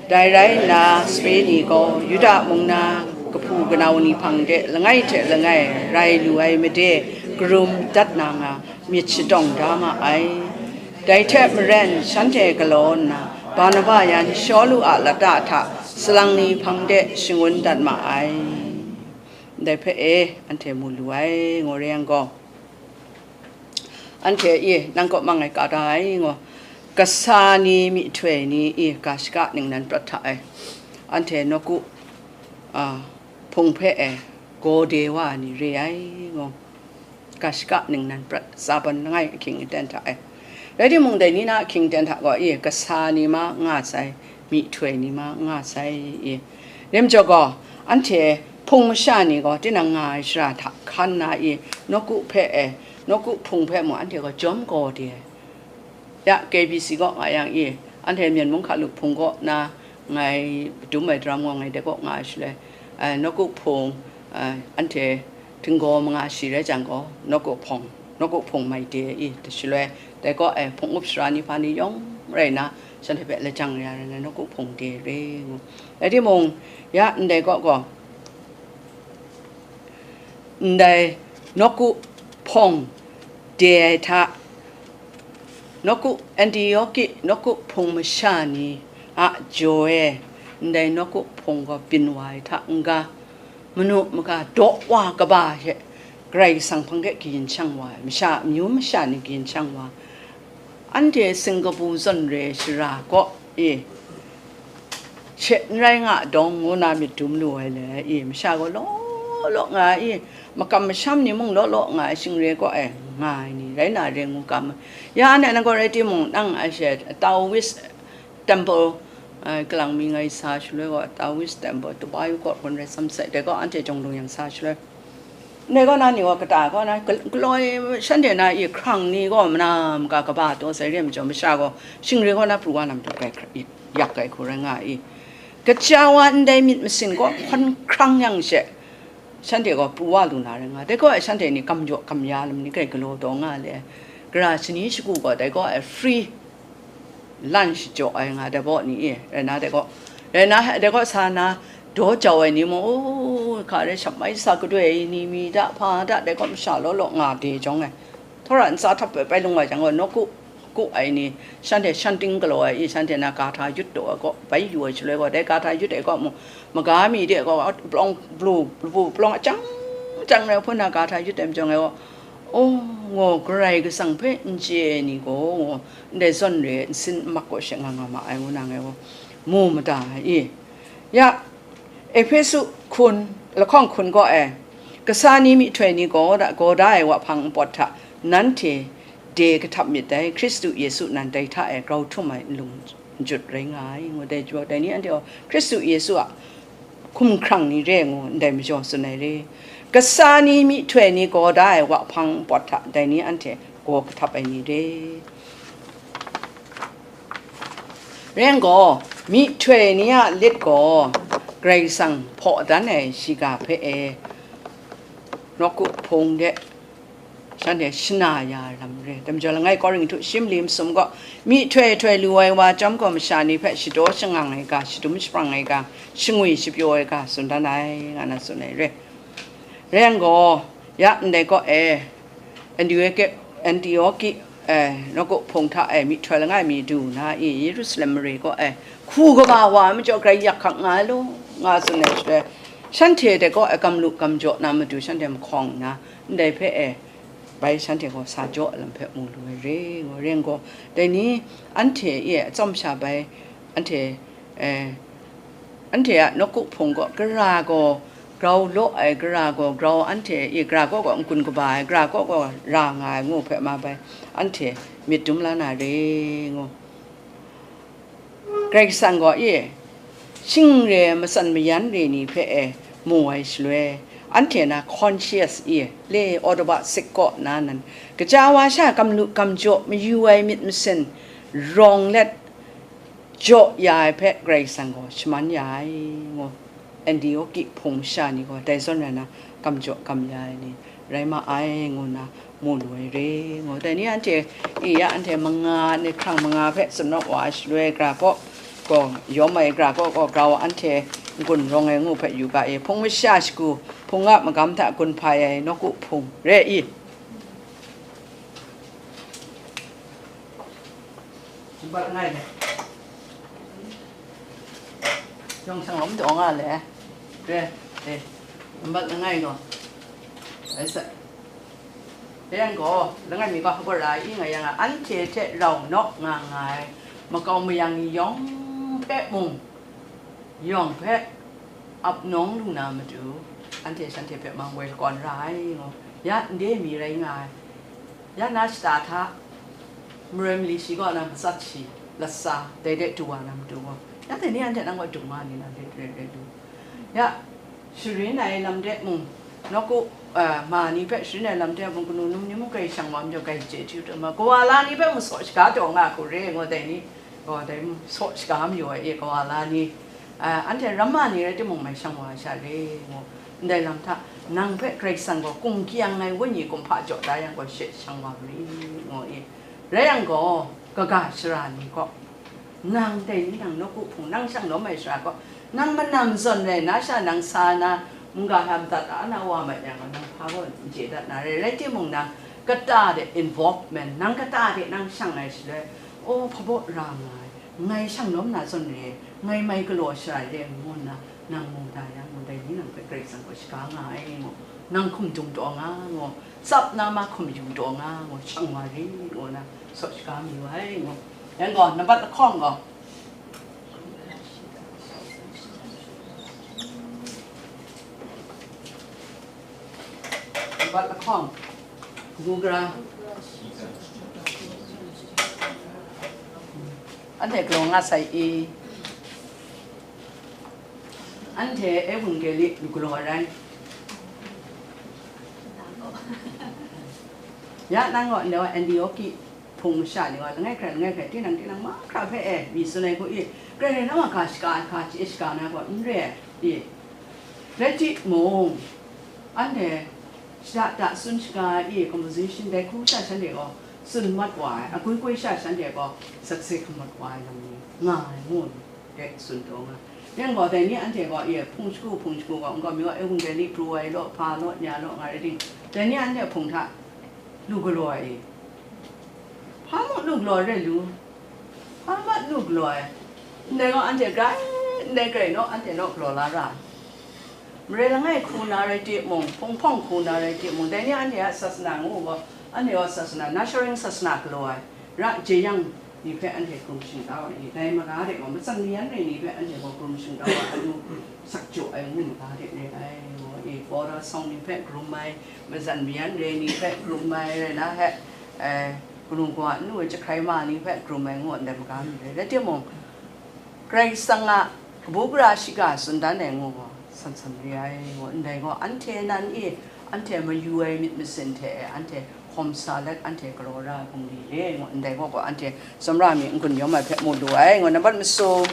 Dai rai nna, sape ni gaw Yuda mung na kahpu kanau ni hpang de langai hte langai rai lu ai made karum dat na nga myit shatawng da ma ai. Dai hte maren, shanhte galaw nna, Barnaba yan Shawlu a lata hta salang ni hpang de shangun dat ma ai. Ndai hpe e, anhte mu lu ai, ngu re yang gaw, anhte e, nang kaw mang ai ka da ai, ngu, kasa ni, myihtoi ni e, ga shaka ningnan prat hta e, anhte nawku, a, hpung hpe e, gaw de wa ai ni re ai, ngu, ga shaka ningnan prat, tsa ban langai ahkying aten hta e. Rai timung, dai ni na ahkying aten hta gaw e, kasa ni ma nga sai, myihtoi ni ma nga sai e. Dai majaw gaw, anhte hpung masha ni gaw tinang nga ai shara hta hkan na i, nawku hpe e, nawku hpung hpe mung anhte gaw jawm gaw de ai. Ya, K B C kaw nga yang i, anhte Myen mung hkalup hpung kaw na ngai dum ai daram gaw ngai de kaw nga ai shaloi, ai, nawku hpung, ai, anhte htinggaw manga shi rai jang gaw, nawku hpung, nawku hpung mai de i, shaloi dai kaw ai hpung up sara ni hpa ni yawng rai na, shanhte hpe lajang ya rai na, nawku hpung de re ngu. Rai timung, ya ndai kaw gaw, ndai nawku hpung de ai hta, nawku Antioki nawku hpung masha ni a jaw e, ndai nawku hpung gaw byin wa ai hta n-ga, manu maga daw wa kaba hte Karai Kasang hpang de kayin shang wa ai masha, amyu masha ni kayin shang wa, anhte Singkapu zawn re shara kaw e, she n rai nga dawng ngu na myit dum lu ai le, e, masha gaw law law nga ai i, makam masham ni mung law law nga ai, shingre kaw e nga ai ni rai na re ngu kam ai. Ya anhte nan gaw rai timung, nang a she Taoist temple, eh, kalang mi ngai sa shaloi gaw, Taoist temple, Dubai kaw hkun rai sam sai, dai gaw anhte jawng lung yang sa shaloi. Ndai kaw na ni gaw kata kaw na, gal-, galaw ai shanhte na i hkrang ni gaw mana maka kaba taw sai re ai majaw, masha gaw shingre kaw na pru wa na matu gai hkra-, yak ai hku rai nga ai. Kaja wa ndai myit masin kaw hkawn hkrang yang she, shanhte gaw pru wa lu na rai nga ai. Dai gaw ai shanhte ni kam jaw kam ya lam ni grai galaw taw nga le, gara shani shagu gaw dai gaw ai free lunch jaw ai nga, dai baw ni e, rai na dai gaw, rai na dai gaw sa na, daw jau ai ni mung, o, hka rai shap mai sa gadoi ai ni mi da, hpa da, dai gaw masha law law nga de jawng ai, htawra ntsa htap pai pai lung wa jang gaw, nawku ku ai ni, shanhte shanting galaw ai i, shanhte na ga hta yut taw ai gaw, bai yu ai shaloi gaw, dai ga hta yut ai gaw mung, maga mi de gaw, palawng blu, blu palawng achyang chyang rai hpun na ga hta yut ai majaw ngai gaw, O, ngaw, Karai Kasang hpe n chye ai ni gaw, ngaw, ndai zawn re ai nsin n mak kaw she nga nga ma ai, ngu na ngai gaw mu mada ai i. Ya, Ehpesu hkun, lahkawng hkun gaw e, kasa ni myihtoi ni gaw da, gaw da ai wa hpang npawt hta, nanhte de kahtap myit dai, Hkristu Yesu nan dai hta e grau htum ai nlung n jut rai nga ai, ngu dai jaw, dai ni anhte gaw Hkristu Yesu a hkumhkrang ni re ngu ndai majaw tsun ai re. Kasa ni myihtoi ni gaw da ai wa hpang npawt hta dai ni anhte gaw kahtap ai ni re. Rai yang gaw, myihtoi ni a lit gaw Karai Kasang hpaw dan ai shiga hpe e, nawku hpung de, shanhte shana ya ai lam re. Dai majaw langai Korinhtu shi mali masum gaw, myihtoi htoi lu ai wa chyawm gaw, masha ni hpe shadaw shangang ai ga, shadum shaprang ai ga, shangwi shapyaw ai ga, tsun dan ai, nga na tsun ai re. Rai yang gaw, ya ndai kaw e, Antioki, Antioki, e, nawku hpung hta e myihtoi langai mi du na i, Yerusalem mare kaw e hku kaba wa ai majaw, grai yak hkak nga ai law, nga tsun ai shaloi, shanhte dai kaw e gam lu gam jaw na matu shanhte mahkawng nna, ndai hpe e, bai shanhte gaw sa jaw ai lam hpe mu lu ai re, ngu rai yang gaw, dai ni anhte e atsawm sha bai, anhte, e, anhte a nawku hpung gaw, gara gaw grau law ai, gara gaw grau anhte e, gara kaw gaw n-gun kaba ai, gara kaw gaw ra nga ai, ngu hpe ma bai, anhte myit dum la na re, ngu. Karai Kasang gaw e, shingre matsan mayan re ni hpe e mu ai shaloi, anhte na conscience e le, Autobot sik kaw na nan, kaja wa sha gam lu gam jaw mayu ai myit masin rawng let jaw ya ai hpe Karai Kasang gaw shaman ya ai, ngu. Antioki hpung masha ni gaw dai zawn rai na, gam jaw gam ya ai ni rai ma ai, ngu nna mu lu ai re, ngu. Dai ni anhte e ya, anhte manga, ni hkrang manga hpe tsun rawt wa ai shaloi, gara kaw gaw yawm ai, gara kaw gaw grau anhte n-gun rawng ai ngu hpe yu ga e, hpung masha shagu, hpung a magam hta gun hpai ai nawku hpung re i. Nambat langai le. Yawng shang lawm taw nga le. Re, e, nambat langai gaw, rai sa. Rai yang gaw, langai mi gaw hkabara i nga yang a, anhte hte rau naw nga nga ai makau mayang ni yawng hpe mung, yawng hpe ap nawng lu na matu, anhte shanhte hpe mang woi lakawn ra ai, ngu. Ya ndai mi rai nga ai. Ya na shata hta, maroi mali shi kaw na matsat shi, latsa, dai de du wa na matu gaw, ya dai ni anhte nang kaw dung nga ni na, ret ret ret lu. Ya, sharin ai lam de mung, nawku, eh, ma ni hpe sharin ai lam de mung, kanu num ni mung grai shang wa majaw, grai chye chyu taw ma, kawa la ni hpe mung saw shaga taw nga hku re, ngu dai ni gaw, dai mung saw shaga mayu ai e, kawa la ni, eh, anhte ramma ni rai timung, mai shang wa ai sha re, ngu. Ndai lam hta, nang hpe Karai Kasang gaw kung kyang ai wenyi kumhpa jaw da yang gaw, she shang wa mari, ngu e. Rai yang gaw, kaga shara ni gaw, nang dai ni nang nawku hpung nang shang lawm ai shara gaw, nang manam zawn rai na sha nang sa na, mungga hta madat a na wa mat yang gaw, nang hpa gaw n chye dat na re, rai timung, nang kata de involvement, nang kata de nang shang ai shaloi, o, hpa baw ra nga ai, ngai shang lawm na zawn re, ngai mai galaw shara re, ngu nna nang mu da yang, ngu dai ni nang hpe Karai Kasang gaw shaga nga ai, ngu, nang hkum dung taw nga, ngu, tsap na ma hkum yu taw nga, ngu, shang wa ri, ngu na, saw shaga mayu ai, ngu. Yan gaw, nambat lahkawng gaw, Wat lahkawng, kabu gara, anhte galaw nga sai i? Anhte Evangeli lu galaw ai rai? Ya nang gaw ndai wa Antioki hpung masha ni gaw langai hkrai langai hkrai tinang tinang mahkra hpe e mi tsun ai hku i, grai rai na wa ga shaga ai hka chye shaga na gaw n re ai i? Rai timung, anhte shada da tsun shaga ai i, composition dai hku sha shanhte gaw tsun mat wa ai, agwi gwi sha shanhte gaw sakse hkamat wa ai lam ni nga ai ngu de tsun taw nga. Yang gaw, dai ni anhte gaw, e, hpung shagu, hpung shagu gaw, nkau mi gaw, e, hpung dai ni pru ai law, hpa law, nya law, nga rai ting, dai ni anhte hpung hta lu galaw ai, hpa mung lu galaw ai re lu, hpa mat lu galaw ai, ndai gaw anhte grai, ndai grai naw, anhte naw galaw la ra ai. Mare langai hku na rai timung, hpung hpawng hku na rai timung, dai ni anhte a sasana ngu gaw, anhte gaw sasana, nurturing sasana galaw ai, ra jeyang ni hpe anhte hkrum shingtau ai, dai maga de gaw, matsan mayan re ni hpe anhte gaw hkrum shingtau ai, anu sak jaw ai ngu maga de re ai, ngu i, Paul sawng ni hpe hkrum ai, matsan mayan re ni hpe hkrum ai, rai na hpe, eh, kanu kawa nu ai jahkrai ma ni hpe hkrum ai ngu ndai maga mi re. Rai timung, Karai Kasang a kabu gara shiga tsun dan ai ngu gaw, san san re ai, ngu ndai gaw, anhte nan i, anhte mayu ai myit masin hte e, anhte hkawm sa let, anhte galaw ra ai hpung ni re, ngu ndai gaw gaw, anhte tsawmra mi n-gun yawm ai hpe mu lu ai, ngu nambat masum.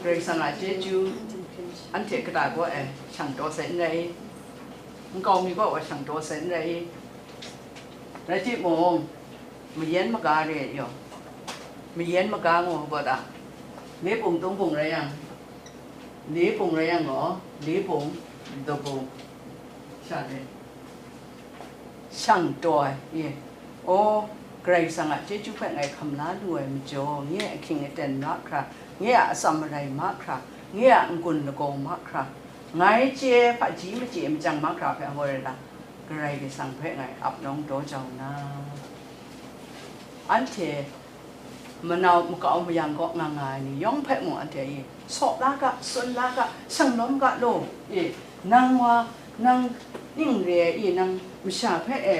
Karai Kasang a chyeju, anhte kata gaw e shang taw sai n rai i? Nkau mi gaw wa shang taw sai n rai i? Rai timung, mayen maga re ai yaw, mayen maga ngu gaw ta, li pung tung pung rai yang, li pung rai yang gaw, li pung, du pung, sha re, shang taw ai, ye. O, Karai Kasang a chyeju hpe ngai hkam la lu ai majaw, nye a ahkying aten mahkra, nye a atsam marai mahkra, nye a n-gun lagaw mahkra, ngai chye hpaji machye machyang mahkra hpe hoi rai la, Karai Kasang hpe ngai ap nawng daw jau nna, anhte manau makau mayang kaw nga nga ai ni yawng hpe mung anhte e saw la ga, tsun la ga, shanglawm ga law, e, nang wa, nang ning re ai e, nang masha hpe e,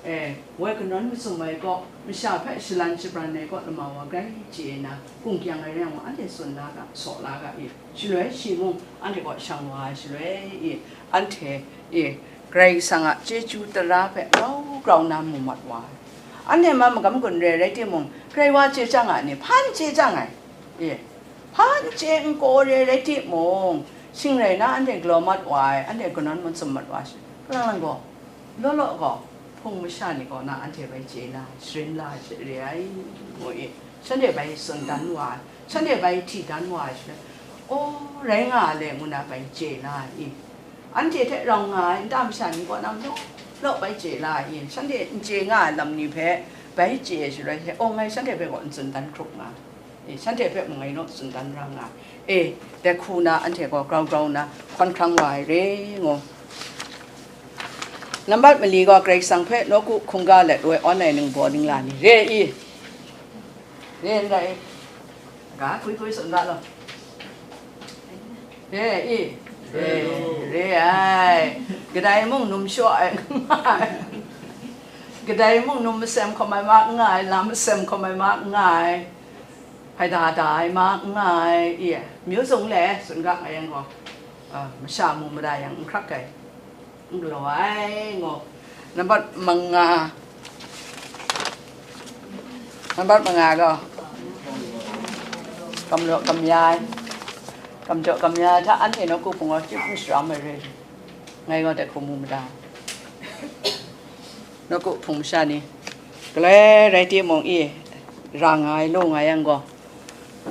e, woi kanawn mazum ai kaw, masha hpe shalan shabran ai kaw lama wa grai chye na, kungkyang ai rai yang, anhte tsun la ga, saw la ga e, shaloi shi mung anhte kaw shang wa ai shaloi e, anhte e, Karai Kasang a chyeju tara hpe grau grau na mu mat wa ai. Anhte ma magam gun re rai timung, grai wa chye chyang a ni, hpa n chye chyang ai? E, hpa n chye n kaw re rai timung, shing rai na anhte galaw mat wa ai, anhte kanawn mazum mat wa ai, kalang lang gaw, law law gaw, hpung masha ni kaw na anhte bai chye na, sharin la ai hte re ai, ngu i, shanhte bai tsun dan wa ai, shanhte bai hti dan wa ai shaloi, aw, rai nga ai le ngu na bai chye na ai i? Anhte hte rau nga ai nta masha ni kaw na mung law bai chye la ai i? Shanhte n chye nga ai lam ni hpe bai chye ai shaloi hte, aw, ngai shanhte hpe gaw n tsun dan hkrup nga ai, e, shanhte hpe mung ngai naw tsun dan ra nga ai, e, dai hku na anhte gaw grau grau nna hkawn hkrang wa ai re, ngu. Nambat mali gaw Karai Kasang hpe nawku hkungga let woi awn ai ningbaw ningla ni re i? Re n rai i? Ga, gwi gwi tsun ga law. Re i? Re, re ai. Kadai mung num shaw ai n nga ai. Kadai mung num masem hkawm ai ma n nga ai, lam masem hkawm ai ma n nga ai. Hpai da da ai ma n nga ai i? Myu zung le tsun ga nga yang gaw, a, masha mu mada yang n hkrak ai, n galaw ai, ngu. Nambat manga, nambat manga gaw, kam law kam ya ai, kam jaw kam ya ai hta anhte nawku hpung gaw chyip n sharam ai re, ngai gaw dai hku mu mada. Nawku hpung masha ni, galoi rai timung i, ra nga ai, law nga yang gaw,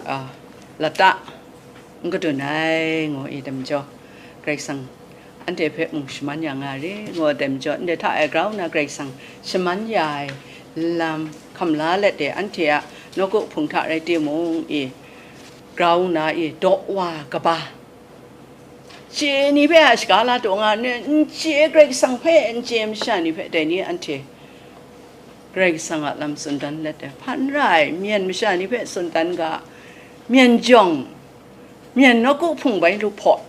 a, lata n kadun ai, ngu i, dai majaw, Karai Kasang anhte hpe mung shaman ya nga re, ngu ai, dai majaw, ndai hta e grau nna Karai Kasang shaman ya ai lam hkam la let de, anhte a nawku hpung hta rai timung i, grau nna i, daw wa kaba, chye ni hpe a shaga la taw nga, n chye Karai Kasang hpe n chye masha ni hpe dai ni anhte Karai Kasang a lam tsun dan let ai, hpan ra ai, myen masha ni hpe tsun dan ga, myen jawng, myen nawku hpung bai lu hpaw,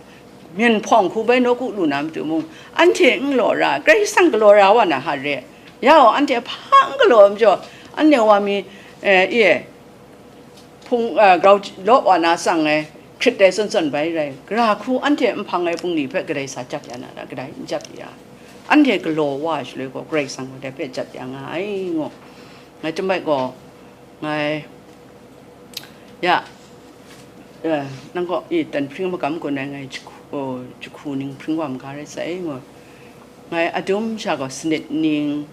myen hpawng hku bai nawku lu na matu mung, anhte n galaw ra, Karai Kasang galaw ra wa na ha re. Yau, anhte hpa n galaw ai majaw, anhte wa mi, eh, e, hpung, eh, grau law wa na tsang ai, hkrit ai zawn zawn bai rai, gara hku anhte nhpang ai bungli hpe kadai sa jat ya na ra, kadai n jat ya. Anhte galaw wa ai shaloi gaw, Karai Kasang gaw dai hpe jat ya nga ai, ngu. Ngai chyum bai gaw, ngai, ya, eh, nang kaw, i, dan hpring magam gun ai ngai jahku, oh, jahku ning hpring wa maga rai sai, ngu. Ngai adum sha gaw sanit ning,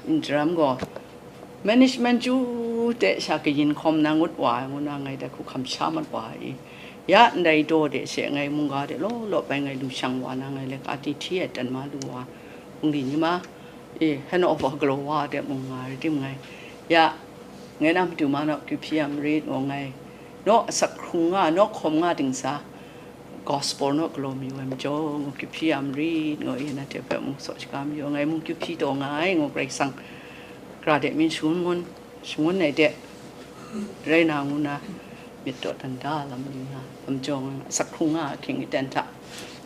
n jaram gaw, management chyu de sha kayin hkawm na ngut wa ai, ngu na ngai dai hku hkam sha mat wa ai. Ya ndai daw de she ngai mungga de law law bai ngai lu shang wa na, ngai leka ti hti ai dan ma lu wa, bungli ni ma, e, hanawhpa galaw wa de mung nga rai tim ngai. Ya, ngai na matu ma naw kyu hpyi ya marit, ngu ngai, naw asak hkrung nga, naw hkawm nga dingsa, gospel naw galaw mayu ai majaw, ngu kyu hpyi ya marit, ngu e, nanhte hpe mung saw shaga mayu, ngai mung kyu hpyi taw nga ai, ngu Karai Kasang, gara de myin shangun ngun, shangun ai de, rai na ngu na, myit dawdan da lam ni nga, lam jaw nga, asak hkrung nga ahkying aten hta,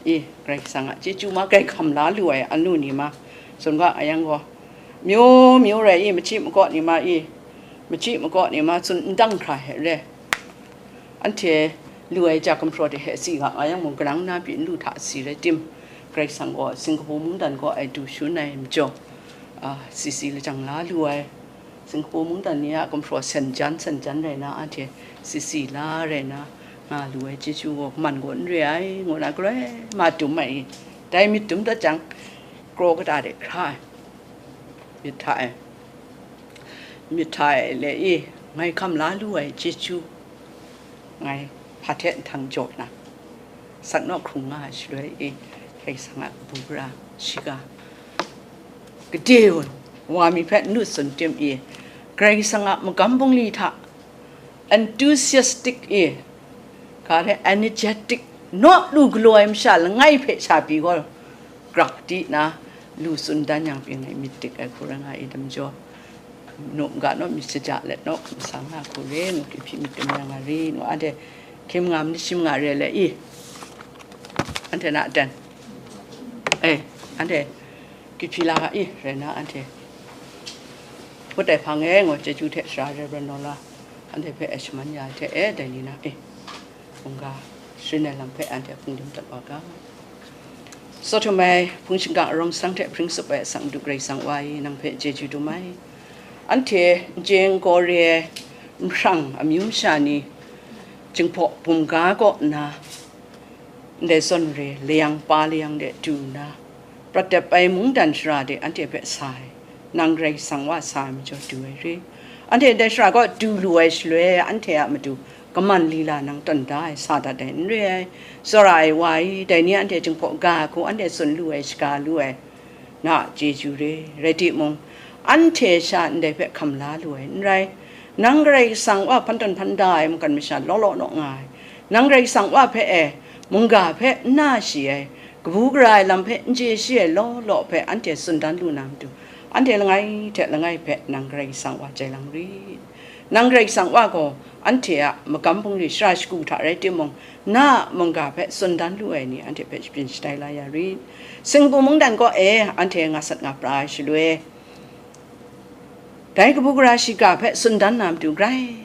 i, Karai Kasang a chyeju ma, grai hkam la lu ai anu ni ma, zawn ga a yang gaw, myu myu rai i, machyi makaw ni ma i, machyi makaw ni ma tsun n dang hkra hte re. Anhte lu ai ja gumhpraw de hte si ga nga yang mung, kanang na pyi n lu hta si rai tim, Karai Kasang gaw Singkapu mungdan kaw ai du shun ai majaw, a, si si lajang la lu ai, Singkapu mungdan ni a gumhpraw sen jan sen jan rai na, anhte si si la rai na, nga lu ai chyeju gaw man gaw n re ai, ngu na galoi ma dum ai i, dai myit dum dat jang, kraw kata de hkra ai, myit hta e, myit hta e le i, ngai hkam la lu ai chyeju, ngai hpa hte nhtang jaw na, sak naw hkrung nga ai shaloi i, Karai Kasang a kabu gara shiga, gade wa mi hpe n lu tsun tim i, Karai Kasang a magam bungli hta enthusiastic i, ga hte energetic, naw lu galaw ai masha langai hpe sha pyi gaw, grak di na lu tsun dan yang pyi ngai myit dik ai hku rai nga i, dam jaw, nu n ga naw myit shaja let naw hkum sa nga hku re, nu kyu hpyi myit dum ya nga ri, nu anhte hkying manga myit shim nga re le i, anhte na aten, e, anhte kyu hpyi la ga i, rai na anhte hput ai hpang e, ngu chyeju hte sara Reverend Nola, anhte hpe e shaman ya ai hte e, dai ni na e, mungga sharin ai lam hpe anhte hpung dim dat wa ga. Sawhtum ai hpung shingkang arawng sang hte hpring tsup ai asak Madu Karai Kasang Wa e, nang hpe chyeju dum ai. Anhte n chye n gaw re ai nhprang amyu masha ni, Jinghpaw bumga kaw nna, ndai zawn re layang pa layang de du nna, prat dep ai mungdan shara de anhte hpe sa ai, nang Karai Kasang Wa sa ai majaw du ai re. Anhte ndai shara kaw du lu ai shaloi, anhte a matu kaman lila nang tawn da ai, sa dat ai n re ai, tsawra ai wa i, dai ni anhte Jinghpaw ga hku anhte tsun lu ai, shaga lu ai, na a chyeju re, rai timung, anhte sha ndai hpe hkam la lu ai n rai. Nang Karai Kasang Wa hpan tawn hpan da ai mungkan masha law law naw nga ai, nang Karai Kasang Wa hpe e, mungga hpe n na shi ai, kabu gara ai lam hpe n chye shi ai law law hpe anhte tsun dan lu na matu, anhte langai hte langai hpe nang Karai Kasang Wa jai lang rit. Nang Karai Kasang Wa gaw anhte a magam bungli shara shagu hta rai timung, na a mungga hpe tsun dan lu ai ni anhte hpe shapyin shatai la ya rit. Singpu mungdan kaw e anhte nga sat nga pra ai shaloi, dai kabu gara shiga hpe tsun dan na matu grai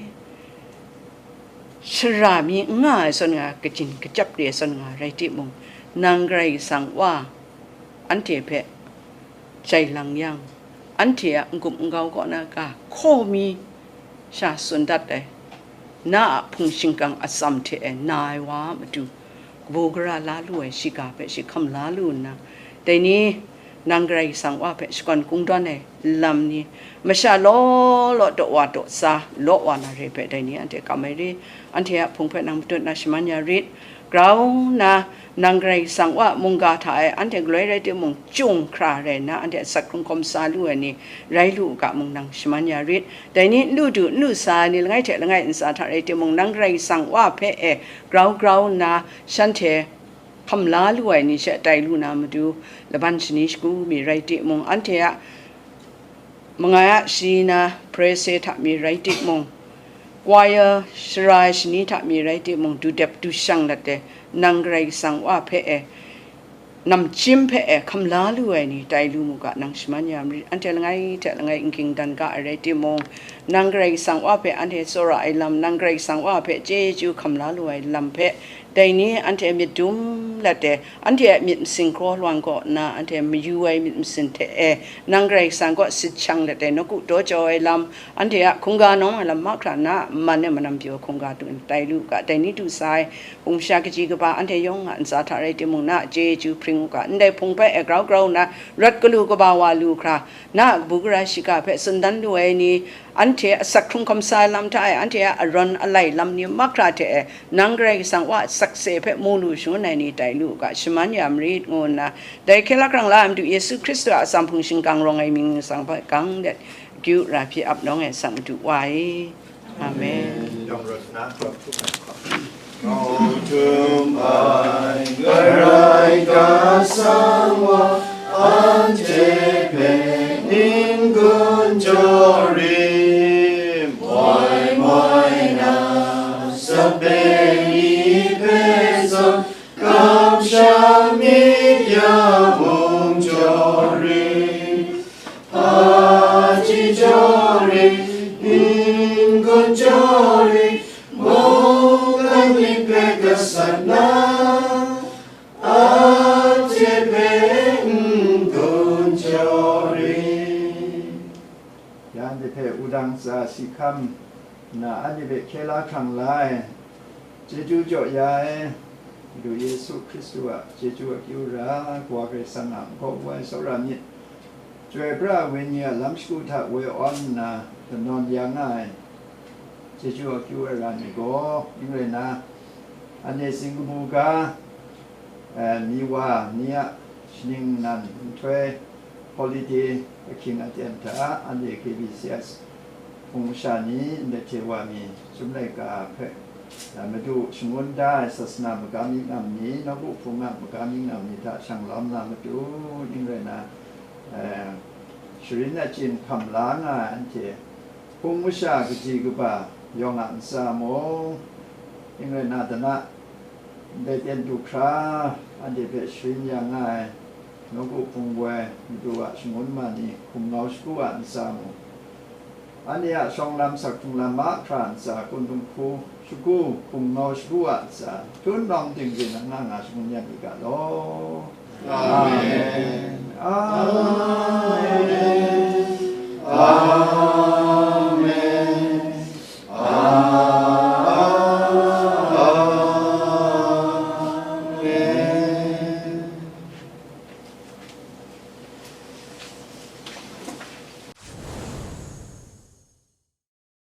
shara mi n nga ai zawn nga, kajin kachyap re ai zawn nga rai timung, nang Karai Kasang Wa anhte hpe jai lang yang, anhte a n-gup n-gau kaw na ga hkaw mi sha tsun dat ai, na a hpung shingkang atsam hte e na ai wa a matu, kabu gara la lu ai shiga hpe shi hkam la lu nna, dai ni nang Karai Kasang Wa hpe shakawn kungdawn ai lam ni, masha law law daw wa daw tsa law wa na re hpe, dai ni anhte kam ai re, anhte a hpung hpe nang matut na shaman ya rit, grau nna, nang Karai Kasang Wa mungga hta e anhte galoi rai timung, chyung hkra rai nna, anhte asak hkrung hkawm sa lu ai ni rai lu u ga mung, nang shaman ya rit. Dai ni n lu du, n lu sa ai ni langai hte langai ntsa hta rai timung, nang Karai Kasang Wa hpe e grau grau nna shanhte hkam la lu ai ni she tai lu na matu, laban shani shagu mi rai timung, anhte a mangai a shi na praise hta mi rai timung, kwaya shara ai shani hta mi rai timung, du dep du shang dat ai nang Karai Kasang Wa hpe e, namchyim hpe e hkam la lu ai ni tai lu mu ga, nang shaman ya marit. Anhte langai hte langai n-ging dan ga ai rai timung, nang Karai Kasang Wa hpe anhte tsawra ai lam, nang Karai Kasang Wa hpe chyeju hkam la lu ai lam hpe, dai ni anhte myit dum let e, anhte a myit masin hkraw lawang kaw nna, anhte mayu ai myit masin hte e, nang Karai Kasang kaw sit shang let e, nawku daw jau ai lam, anhte a hkungga nawng ai lam mahkra na, man e manam pyaw hkungga du n tai lu ga, dai ni du sai, hpung masha kaji kaba anhte yawng a ntsa hta rai timung, na a chyeju hpring u ga, ndai hpung hpe e grau grau nna, rawt galu kaba wa lu hkra, na a kabu gara shiga hpe tsun dan lu ai ni, anhte asak hkrung hkam sa ai lam hta e, anhte a arawn alai lam ni mahkra hte e, nang Karai Kasang Wa a sakse hpe mu lu shangun ai ni tai lu u ga, shaman ya marit, ngu nna, dai hkye la hkrang la ai Madu Yesu Hkristu a atsam hpung shingkang rawng ai mying ningsang hpe gang let, akyu ra hpyi ap nawng ai asak Madu Wa e. Amen. Karai Kasang Wa, anhte hpe n-gun jaw rit, moi moi na, sape ni hpe zawn, kamsham myit ya mung jaw rit, hpaji jaw rit, n-gun jaw rit, mungkan myit hpe gasat na, anhte hpe n-gun jaw rit. Yang de hpe wudang tsa si hkam nna, anhte hpe hkye la hkrang la ai, chyeju jaw ya ai, Madu Yesu Hkristu a chyeju akyu ra, Kawa Karai Kasang a ngu ai tsawra myit, Chyoi pra ai Wenyi a lam shagu hta woi awn nna lanawn ya nga ai chyeju akyu ai ra ni gaw, n rai na, anhte tsin kabu ga, eh, mi wa ni a shaning nan nhtoi holiday ahkying aten hta, anhte K B C S hpung masha ni ndai hte wa mi, Chyum laika hpe, eh, Madu shangun da ai sasana magam yingham ni, nawku hpung a magam yingham ni hta shang lawm na matu, n rai na, eh, sharin achyin hkam la nga ai anhte hpung masha kaji kaba yawng a ntsa mung, n rai na, dana ndai ten du hkra anhte hpe sharin ya nga ai nawku hpung woi Madu a shangun ma ni hkum ngau shagu a ntsa mung, anhte a shawng lam sak hkrung lam mahkra ntsa, kun dinghku shagu hkum ngau shagu a ntsa, htunawng tingrin a nga nga shangun ya mi ga law. Amen. Amen.